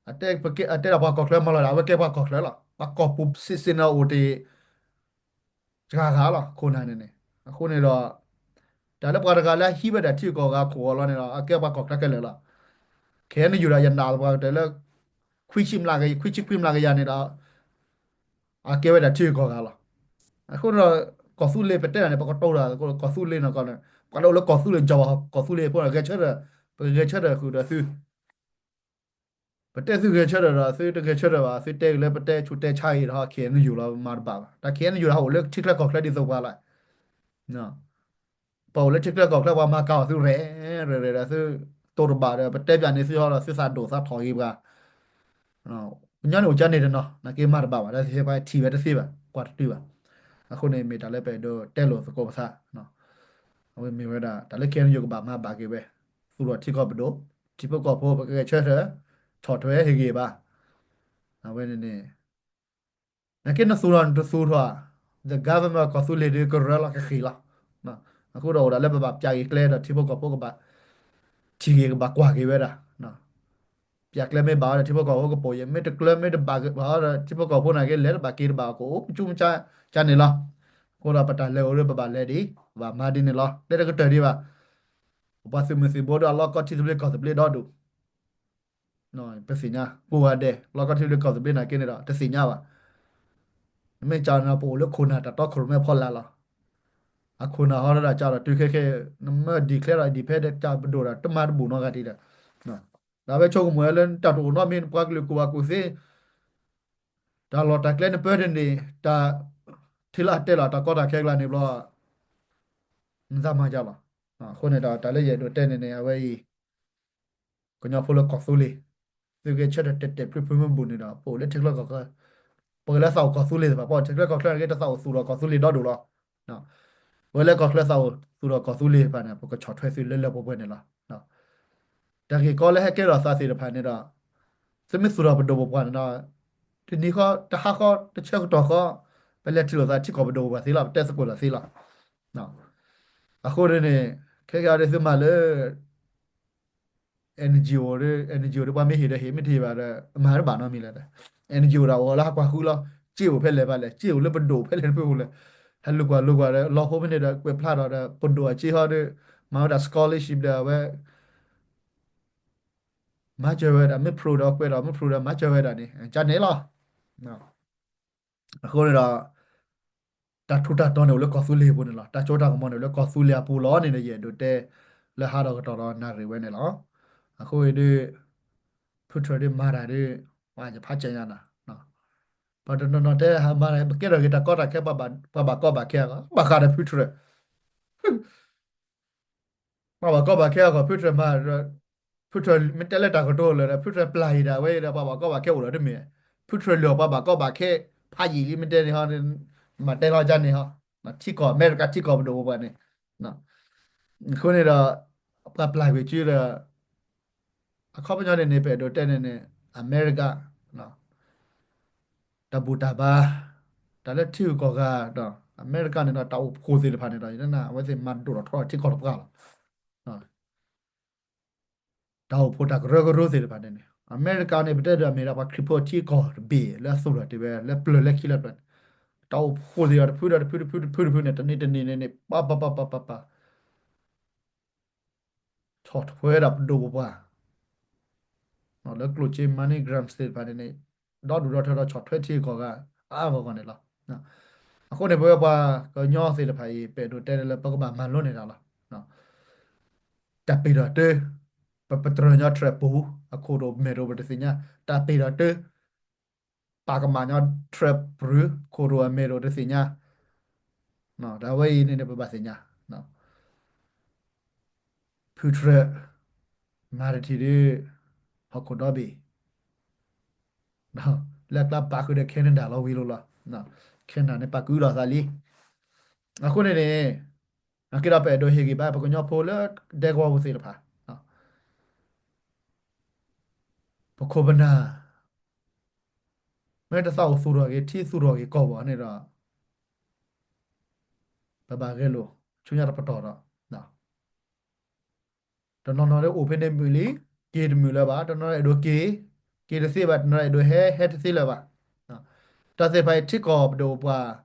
အတဲဒၣ်ပှၤကီၢ်ချၢမၤလီၤဒၣ် အဝဲကဲပှၤကီၢ်ချၢလီၤ. ပှၤကီၢ်ပူၤစ့ၢ်စ့ၢ်န့ၣ်အိၣ်တ့ၢ် စှၤဂၤလီၤ ခိၣ်နၢ်န့ၣ်န့ၣ်. အဃိန့ၣ်ဒီး တၢ်လၢပှၤတဂၤလၢအဟံးဝဲဒၣ်ထံဂုၤကီၢ်ဂၤအခိၣ်ဂီၤလီၤန့ၣ်ဒီး အကဲပှၤကီၢ်ချၢခဲလၢာ်လီၤ. K N U ဒီးယနာ်လၢပှၤကတၢၢ်လၢ ခွံဆံမျးကယၤ ခွံဆံခွံမျးကယၤန့ၣ်ဒီး အကဲဝဲဒၣ်ထံဂုၤကီၢ်ဂၤလီၤ. အဃိန့ၣ်ဒီး ကီၢ်သူလ့ၤပတဲဒၣ်န့ၣ် ပကတိၤတၢ်ကီၢ်သူလ့ၤန့ၣ်ကီးန့ၣ် ပှၤတအိၣ်လၢကီၢ်သူလ့ၤ ကီၢ်ပှၤကီၢ်သူလ့ၤဖိန့ၣ် ဂဲၤဆၢထၢၣ်, ပကဂဲၤဆၢထၢၣ်ဃုာ်ဒီးသု ပတဲသုဂဲၤဆၢထၢၣ်ဒီး သုတဂဲၤဆၢထၢၣ်ဘၣ် သုတဲက့ၤလၢပတဲဆူးတဲဆါအံၤဒီး K N U လီၤ မၤတဘၣ်ဘၣ်. တၢ် K N U ဒီးဟးအိၣ်လၢထံချၢကီၢ်ချၢဒ်သိးပှၤလၢ ပှၤအိၣ်လၢထံချၢကီၢ်ချၢ ပှၤမၤကၤအီၤသုရဲၣ်ရဲၣ်ဒီး သုတိၢ်တဘၣ်ဒီး ပတဲပၠးန့ၢ်သုဟီဒီး သုသးဒိၣ်သးထီၣ်ဂ့ၤပှၤ ကညီန့ၣ်အိၣ်ကန့ၣ်တနီၤ နာ်က့မၤတဘၣ်ဘၣ် တၢ်သ့ၣ်တဖၣ်ထံၣ်ဝဲတသ့ဘၣ် ကွၢ်တတုၤဘၣ်. အဃိန့ၣ် မ့ၢ်တၢ်လၢပအဲၣ်ဒိးတဲလိာ်သကိးပသး အဝဲမ့ၢ်ဝဲဒၣ် တၢ်လၢ K N U ကဘၣ်မၤဘၣ်က့ၤဝဲ သူၣ်ထီၣ်ထံကီၢ်ပဒိၣ် ထံဖိကီၢ်ဖိ ပကဂဲၤဆၢထၢၣ် ဆီၣ်ထွဲဟ့ၣ်ဂံၢ်ဘါ အဝဲန့ၣ်န့ၣ် နာ်က့နသူၣ်ထီၣ်နတသူၣ်ထီၣ် the government ကီၢ်သူလ့ၤဒီးကရၢလီၤကဃ့ၢ်လီၤ. အဃိဒီးအိၣ်ဒၣ်လၢပဘၣ်ပၠးက့ၤကျဲဒီးထံဖိကီၢ်ဖိကဘၣ် ထံၣ်ဂ့ၤကဘၣ်ကွၢ်က့ၤဝဲဒၣ် ပၠးကျဲမ့ၢ်ဘၣ်အီၤဒီး ထံဖိကီၢ်ဖိကပိာ်ယဲၢ် မ့ၢ်တကျၢၤမ့ၢ်တဘၣ်ဘၣ်အီၤဒီး ထံဖိကီၢ်ဖိနာ်က့ လဲၤတဘၣ်က့ၤတဘၣ် ကအိၣ်မူမူကၠါန့ၣ်လီၤ. အဃိဒီးပတၢ်လဲၤအိၣ်ဒီး ပဘၣ်လဲၤဒံး ပဘၣ်မၤဒ်န့ၣ်လီၤ. တဲတကတၢၢ်ဒံးဘၣ် ပပှၤသုးမုၢ်သံၣ်ဘိဒီး အလီၢ်ကီၢ်ထံသဘျ့ကီၢ်သဘျ့ဒီဒူၣ် ပသ့ၣ်ညါ ကိးဂၤဒဲး လီၢ်ကီၢ်ထံသဘျ့ကီၢ်သဘျ့နာ်က့န့ၣ်ဒီး တသ့ၣ်ညါဘၣ်. နမ့ၢ်ကးန့ၣ် ပအိၣ်လၢခိၣ်နၢ်တၢ်တီခိၣ်ရိၣ်မဲဖီလာ်လီၤ. အခိၣ်နၢ်ဟီဒီးကးဒီးတုၤခဲခဲ နမ့ၢ် declare ဒီး independent ကးပဒိၣ်ဒီး တမၤတဘူၣ်နီတဂၤဒံးဒီး ဒီးအဝဲဆိကမိၣ်ဝဲလၢနတၢ်တအိၣ်နီတမံၤ နပှၤကလုာ်ကူၣ်ဘၣ်ကူၣ်သ့ တၢ်လီၢ်တၢ်ကျဲနပၢတန့ၢ် တၢ်ထံလၢအတဲလီၤ တၢ်ကီတၢ်ခဲကျါန့ၣ်ဘျီ နသးမၤကလီၤ. အဃိန့ၣ်ဒီး တၢ်လၢယအဲၣ်ဒိးတဲန့ၣ်န့ၣ် အဝဲအံၤ ကညီဖိလၢကီၢ်သူလ့ၤ သုကဲဆၢထၢၣ်တဲာ်တဲာ်ဖျုးဖျုးမုၢ်မုၢ်န့ၣ်ဒီး ပအိၣ်လၢထံချၢကီၢ်ချၢ ပှၤလၢသးအိၣ်ကီၢ်သူလ့ၤသ့ၣ်တဖၣ် ပှၤအိၣ်ထံချၢကီၢ်ချၢနာ်က့ တသးအိၣ်သူၣ်ထီၣ်ကီၢ်သူလ့ၤဒီဒူၣ်လီၤ. ပှၤလၢကီၢ်ချၢသးအိၣ်သူၣ်ထီၣ်ကီၢ်သူလ့ၤတဖၣ်န့ၣ် ပကဆီၣ်ထွဲသုလၢလၢပှဲၤပှဲၤန့ၣ်လီၤ. တၢ်ဂ့ၢ်ကီလၢဟဲကဲထီၣ်သးသ့ၣ်တဖၣ်န့ၣ်ဒီး သုမ့ၢ်သူၣ်ထီၣ်ပဒိၣ်ပပှၢ်န့ၣ်ဒီး တနံၤဃီ တဟါဃီ တဆၢကတီၢ်ဃီ ပလဲၤထံၣ်လိာ်သးထံကီၢ်ပဒိၣ်ပပှၢ်သ့လီၤ ပတဲသကိးတၢ်သ့လီၤ. အဃိန့ၣ်န့ၣ် ခဲကဲအီၤဒ်သုမၤလၢ N G O ဒီး N G O ဒီးပှၤမ့ၢ်ဟ့ၣ်ဒီးဟ့ၣ် မ့ၢ်တဟ့ၣ်ဘၣ်ဒီး မၤတဘၣ်နီတမံၤလၢၤဒီး N G O ဒီးအဝဲလၢဟးကွၢ်ဃုလီၤ စ့အိၣ်ဖဲလဲၣ်ဖဲလဲၣ် စ့အိၣ်လၢပဒိၣ်ဖဲလဲၣ်တဖုအိၣ်လဲၣ် ဟဲလိာ်ကွၢ်လိာ်ကွၢ်ဒီး လီၤဟိမ့ၢ်န့ၣ်ဒီး ကွဲးဖျါထီၣ်ဒီး ပဒိၣ်အစ့ဟီဒီး မၤဝဲဒၣ် scholarship ဒီးအဝဲ မၤစၢၤဝဲဒၣ် မ့ၢ်ဖျိဒီးကွဲးဒီး မ့ၢ်ဖျိဒီးမၤစၢၤဝဲဒၣ်န့ၣ် ကန့ၣ်လီၤ. အဃိန့ၣ်ဒီး တၢ်ထူးတၢ်တီၤန့ၣ်အိၣ်လၢကီၢ်သူလ့ၤအပူၤန့ၣ်လီၤ. တၢ်စိတၢ်ကမီၤန့ၣ်အိၣ်လၢကီၢ်သူလ့ၤအပူၤလီၤန့ၣ်ဒီး ယအဲၣ်ဒိးတဲ လၢဟးဒီးကတီၢ်ဒီးနၣ်ရံၣ်ဝဲန့ၣ်လီၤ. အဃိဒီး ဖုထြၢၣ်ဒီးမၤတၢ်ဒီး ယဖးကဲညါနၤ ပှၤတနီၤနီၤတဲဟးမၤတၢ် ပကဲထီၣ်က့ၤတၢ်ကီတၢ်ခဲ ပှၤဘၣ်ကီဘၣ်ခဲအဂီၢ် ဘၣ်ဃးဒီးဖုထြၢၣ် ပှၤဘၣ်ကီဘၣ်ခဲအဂီၢ် ဖုထြၢၣ်မၤ ဖုထြၢၣ်မ့ၢ်တဲလၢတၢ်ကတိၤလၢာ်ဒီး ဖုထြၢၣ်ပျၢ်ယံၤဒၣ်ဝဲဒီး ပှၤဘၣ်ကီဘၣ်ခဲအိၣ်ဒီးတမ့ၢ် ဖုထြၢၣ်လၢာ်ပှၤဘၣ်ကီဘၣ်ခဲ ဖးယံာ်လံမ့ၢ်တဲန့ၣ်ဟီ မၤတဲလီၤကန့ၣ်ဟီ ထံကီၢ်အမဲရကၤထံကီၢ်ပဒိၣ်ပပှၢ်န့ၣ် အဃိန့ၣ်ဒီး ပှၤပျၢ်ကွံာ်စုဒီး အခီပညီန့ၣ်န့ၣ် ပအဲၣ်ဒိးတဲန့ၣ်န့ၣ် အမဲရကၤ တၢ်ဘူၣ်တၢ်ဘါ တၢ်လၢထံဂုၤကီၢ်ဂၤဒီး အမဲရကၤန့ၣ်ဒီး တၢ်အိၣ်ဖှိၣ်သ့ၣ်တဖၣ်န့ၣ်ဒီး အဝဲသ့ၣ်မၤဒိၣ်ထီၣ်ထီထီၣ်ထံကီၢ်တပှၢ်လီၤ. တၢ်အိၣ်ဖှိၣ်တၢ်ကရၢကရိသ့ၣ်တဖၣ်န့ၣ်န့ၣ် အမဲရကၤန့ၣ် ပတဲဒီးမ့ၢ်ဒၣ်ပှၤခရံာ်ဖိထံကီၢ်တဘ့ၣ်လၢအသူၣ်ထီၣ်တ့ၢ်ဝဲ လၢပျၢၤလၢခံလၢပျၢၤန့ၣ် တၢ်အိၣ်ဖှိၣ်သ့ၣ်ဒီးတဖုဒီးတဖုတဖုတဖုတဖုန့ၣ် တနံၤတနံၤန့ၣ်န့ၣ် ပၤပၤပၤပၤပၤ ဆီၣ်ထွဲဒၣ်ပဒိၣ်ပပှၢ် လၢကျိၣ်စ့ MoneyGram သ့ၣ်တဖၣ်န့ၣ်န့ၣ် ဒီဒူၣ်ဒီထၢဒီးဆီၣ်ထွဲထံဂုၤကီၢ်ဂၤ အါအါဂီၢ်ဂီၢ်န့ၣ်လီၤ. အဃိန့ၣ် ပဝဲပှၤကညီသ့ၣ်တဖၣ်အံၤ ပအဲၣ်ဒိးတဲလၢပကဘၣ်မၤလိန့ၢ်တၢ်လီၤ. တၢ်ပ့ၤဒီးတၢ် ပပတြၢၤညီထြၢၣ်ပူၤ အခိၣ်ဒိၣ်မဲာ်ဒိၣ်ပတသ့ၣ်ညါ တၢ်ပ့ၤဒီးတၢ် ပာ်ကမၣ်ညီထြၢၣ်ပူၤ ခိၣ်ဒိၣ်အမဲာ်ဒိၣ်တသ့ၣ်ညါ ဒီးအဝဲအံၤန့ၣ်န့ၣ် ပဘၣ်သ့ၣ်ညါ ဖုထြၢၣ် မၤတထံၣ်ဒီး ဟီၣ်ခိၣ်ဒီဘ့ၣ် လၢအကျါပာ်ဃုာ်ဒီး Canada လီၤဝံၤလိၤလီၤ. Canada န့ၣ် ပာ်ကုၢ်လီၤသးလံ. အဃိန့ၣ်န့ၣ် အက့ဒီးပအဲၣ်ဒိးဟ့ၣ်ဂံၢ်ဘါ ပကညီဖိလၢဒဲကဝီၤပူၤသ့ၣ်တဖၣ် ပခိၣ်ပနၢ် မ့ၢ်တသးအိၣ်သူၣ်ထီၣ်က့ၤ ထံသူၣ်ထီၣ်က့ၤကီၢ်ဘၣ်န့ၣ်ဒီး ပဘၣ်ဂဲၤလိာ် ဆူညါတပတီၢ်ဒီး တနီၤနီၤဒ်အိၣ်ဖဲန့ၣ်မုာ်လံ က့ၤတမုာ်လၢၤဘၣ် တနီၤနီၤအဲၣ်ဒိးက့ၤ က့ၤတသ့ဘၣ် တနီၤနီၤအဲၣ်ဒိးဟဲ ဟဲတသ့လၢၤဘၣ်. တၢ်သ့ၣ်တဖၣ်အံၤ ထံကီၢ်ပဒိၣ်ပပှၢ်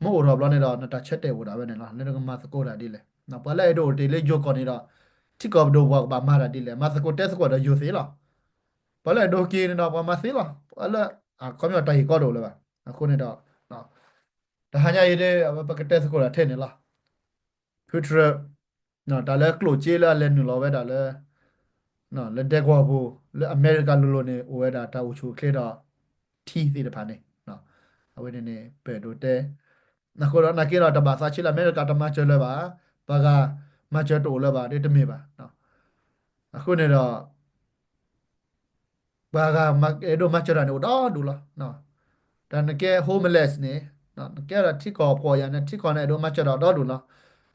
မ့ၢ်အိၣ်ထီၣ်ဘျီန့ၣ်ဒီး နတၢ်ဆၢတဲာ်အိၣ်ဒၣ်ဝဲန့ၣ်လီၤ. လၢနကမၤသကိးတၢ်ဒ်လဲၣ် ပှၤလၢအဲၣ်ဒိးအိၣ်တ့ၢ်လၢယိၤကီၢ်န့ၣ်ဒီး ထံကီၢ်ပဒိၣ်ပပှၢ်ကဘၣ်မၤတၢ်ဒ်လဲၣ် မၤသကိးတဲသကိးဒီးယိၤသ့လီၤ. ပှၤလၢအဲၣ်ဒိးက့ၤန့ၣ်ဒီး ပှၤမၤသ့လီၤ. ပှၤလၢ အခီပညီတၢ်ဂ့ၢ်ကီတအိၣ်လၢၤဘၣ်. အဃိန့ၣ်ဒီး တဟါညါအံၤဒ် အဝဲပကတဲသကိးတၢ်ထဲန့ၣ်လီၤ. ဖုထြၢၣ် တၢ်လၢကျိၣ်စ့လၢအလဲၤနုာ်လီၤဝဲဒၣ်လၢ လၢဒဲကဝီၤပူၤ လၢအမဲရကၤလိၤလိၤန့ၣ် အိၣ်ဝဲဒၣ်တၢ်အိၣ်ဆူၣ်အိၣ်ချ့ဒီး ထံသ့ၣ်တဖၣ်န့ၣ် အဝဲန့ၣ်န့ၣ် ပအဲၣ်ဒိးတဲ အဃိဒီးနာ်က့ဒီး တဘၣ်သးဆံးလၢအမဲရကၤတမၤစၢၤလၢၤဘၣ်. ပှၤဂၤမၤစၢၤတအိၣ်လၢၤဘၣ် ဒ်တမ့ၢ်ဘၣ်. အဃိန့ၣ်ဒီး ပှၤဂၤအဲၣ်ဒိးမၤစၢၤတၢ်န့ၣ်အိၣ်ဒီဒူၣ်လီၤ. တၢ်နကဲ homeless န့ၣ် နကဲဒီးထံကီၢ်ဖှီၣ်ယာ်န့ၣ် ထံကီၢ်န့ၣ် အဲၣ်ဒိးမၤစၢၤတၢ်ဒီဒူၣ်လီၤ.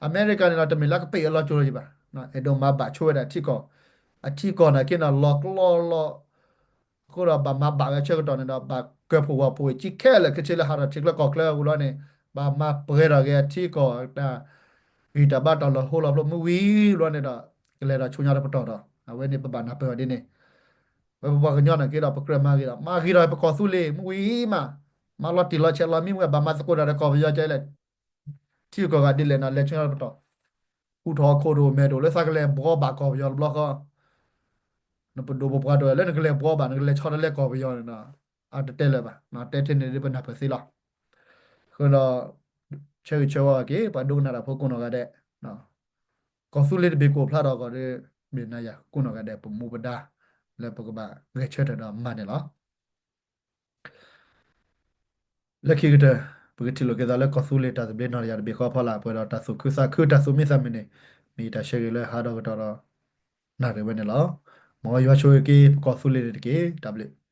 အမဲရကၤန့ၣ်ဒီး တမ့ၢ်လၢကပ့ၢ်အလီၤကၠိလီၤဘၣ်, အဲၣ်ဒိးမၤဘၣ်ဆိဝဲဒၣ်ထံကီၢ်, အထံကီၢ်နာ်က့န့ၣ် လီၤကလီလီၤ အဃိဒီးဘၣ်မၤဘၣ်ဝဲဆၢကတီၢ်န့ၣ်ဒီး ဘၣ်ကၢၢ်ဖှိၣ်ဝီၤဖှိၣ်ဝဲ ကံခဲလၢာ်ခဲဆ့လၢဟးထီၣ်ထံချၢကီၢ်ချၢအဂီၢ်လီၤန့ၣ် ဘၣ်မၤပှဲၤထီၣ်က့ၤအထံကီၢ်တၢ်ဂံၢ်တၢ်ဘါတၢ်လီၤဟိလီၤဖျိမ့ၢ်ဝံၤလီၤန့ၣ်ဒီး ကလဲၤဒီးဆူညါတပတီၢ်ဒီး အဝဲန့ၣ်ပဘၣ်နၢ်ပၢၢ်အီၤဒ်န့ၣ် ဝဲပပှၤကညီနာ်က့ဒီး ပကြၢးမၤဂ့ၤဒီး မၤဂ့ၤဒီးပကီၢ်သူလ့ၤ မ့ၢ်ဝံၤမး မၤလီၤတံၢ်လီၤဆဲးလီၤမံမ့ၢ် ဘၣ်မၤသကိးတၢ်ဒီးကီၢ်ပယီၤကလဲၣ် ထံကီၢ်ဂၤဒ်လဲၣ်န့ၣ် လဲၤဆူညါတပတီၢ် ဟူထီၣ်ဟီၣ်ခိၣ်တအိၣ် မဲာ်တအိၣ်လၢသးကလဲၤဘှီဘၣ်ကီၢ်ပယီၤတဘျီဃီ နပဒိၣ်ပပှၢ်တအိၣ်လၢနကလဲၤဘှီဘၣ် နကလဲၤဆီတလဲကီၢ်ပယီၤန့ၣ်ဒီး အတတဲလၢၤဘၣ်, တဲထဲန့ၣ်ဒ်ပနၢ်ပၢၢ်သ့လီၤ. အဃိဒီး ဆၢဂ့ၤဆၢဝါက့ၤ ပှၤဒိကနၣ်တၢ်ဖိကိးနီၢ်ဂၤဒဲး, ကီၢ်သူလ့ၤတဘ့ၣ်ကအိၣ်ဖျါထီၣ်အဂီၢ်ဒီး မ့ၢ်နၤယၤကိးနီၢ်ဂၤဒဲး ပမူပဒါ လၢပကဘၣ်ဂဲၤဆၢထၢၣ်ဒီးမၤန့ၣ်လီၤ. လၢခံကတၢၢ် ပကထံၣ်လိာ်က့ၤသးလၢကီၢ်သူလ့ၤတၢ်သဘျ့နီၢ်တယၢ်တဘ့ၣ်ဃီဖီလာ် ပှဲၤဒီးတၢ်သူၣ်ခုသးခုတၢ်သူၣ်မံသးမုာ်န့ၣ် မ့ၢ်ယတၢ်ဆၢဂ့ၤလၢဟးဒီကတီၢ်ဒီး နၣ်ရံၣ်ဝဲန့ၣ်လီၤ. မ်ယွၤဆိၣ်ဂ့ၤက့ၤ ပကီၢ်သူလ့ၤန့ၣ်တက့ၢ်. တၢ်ဘျုး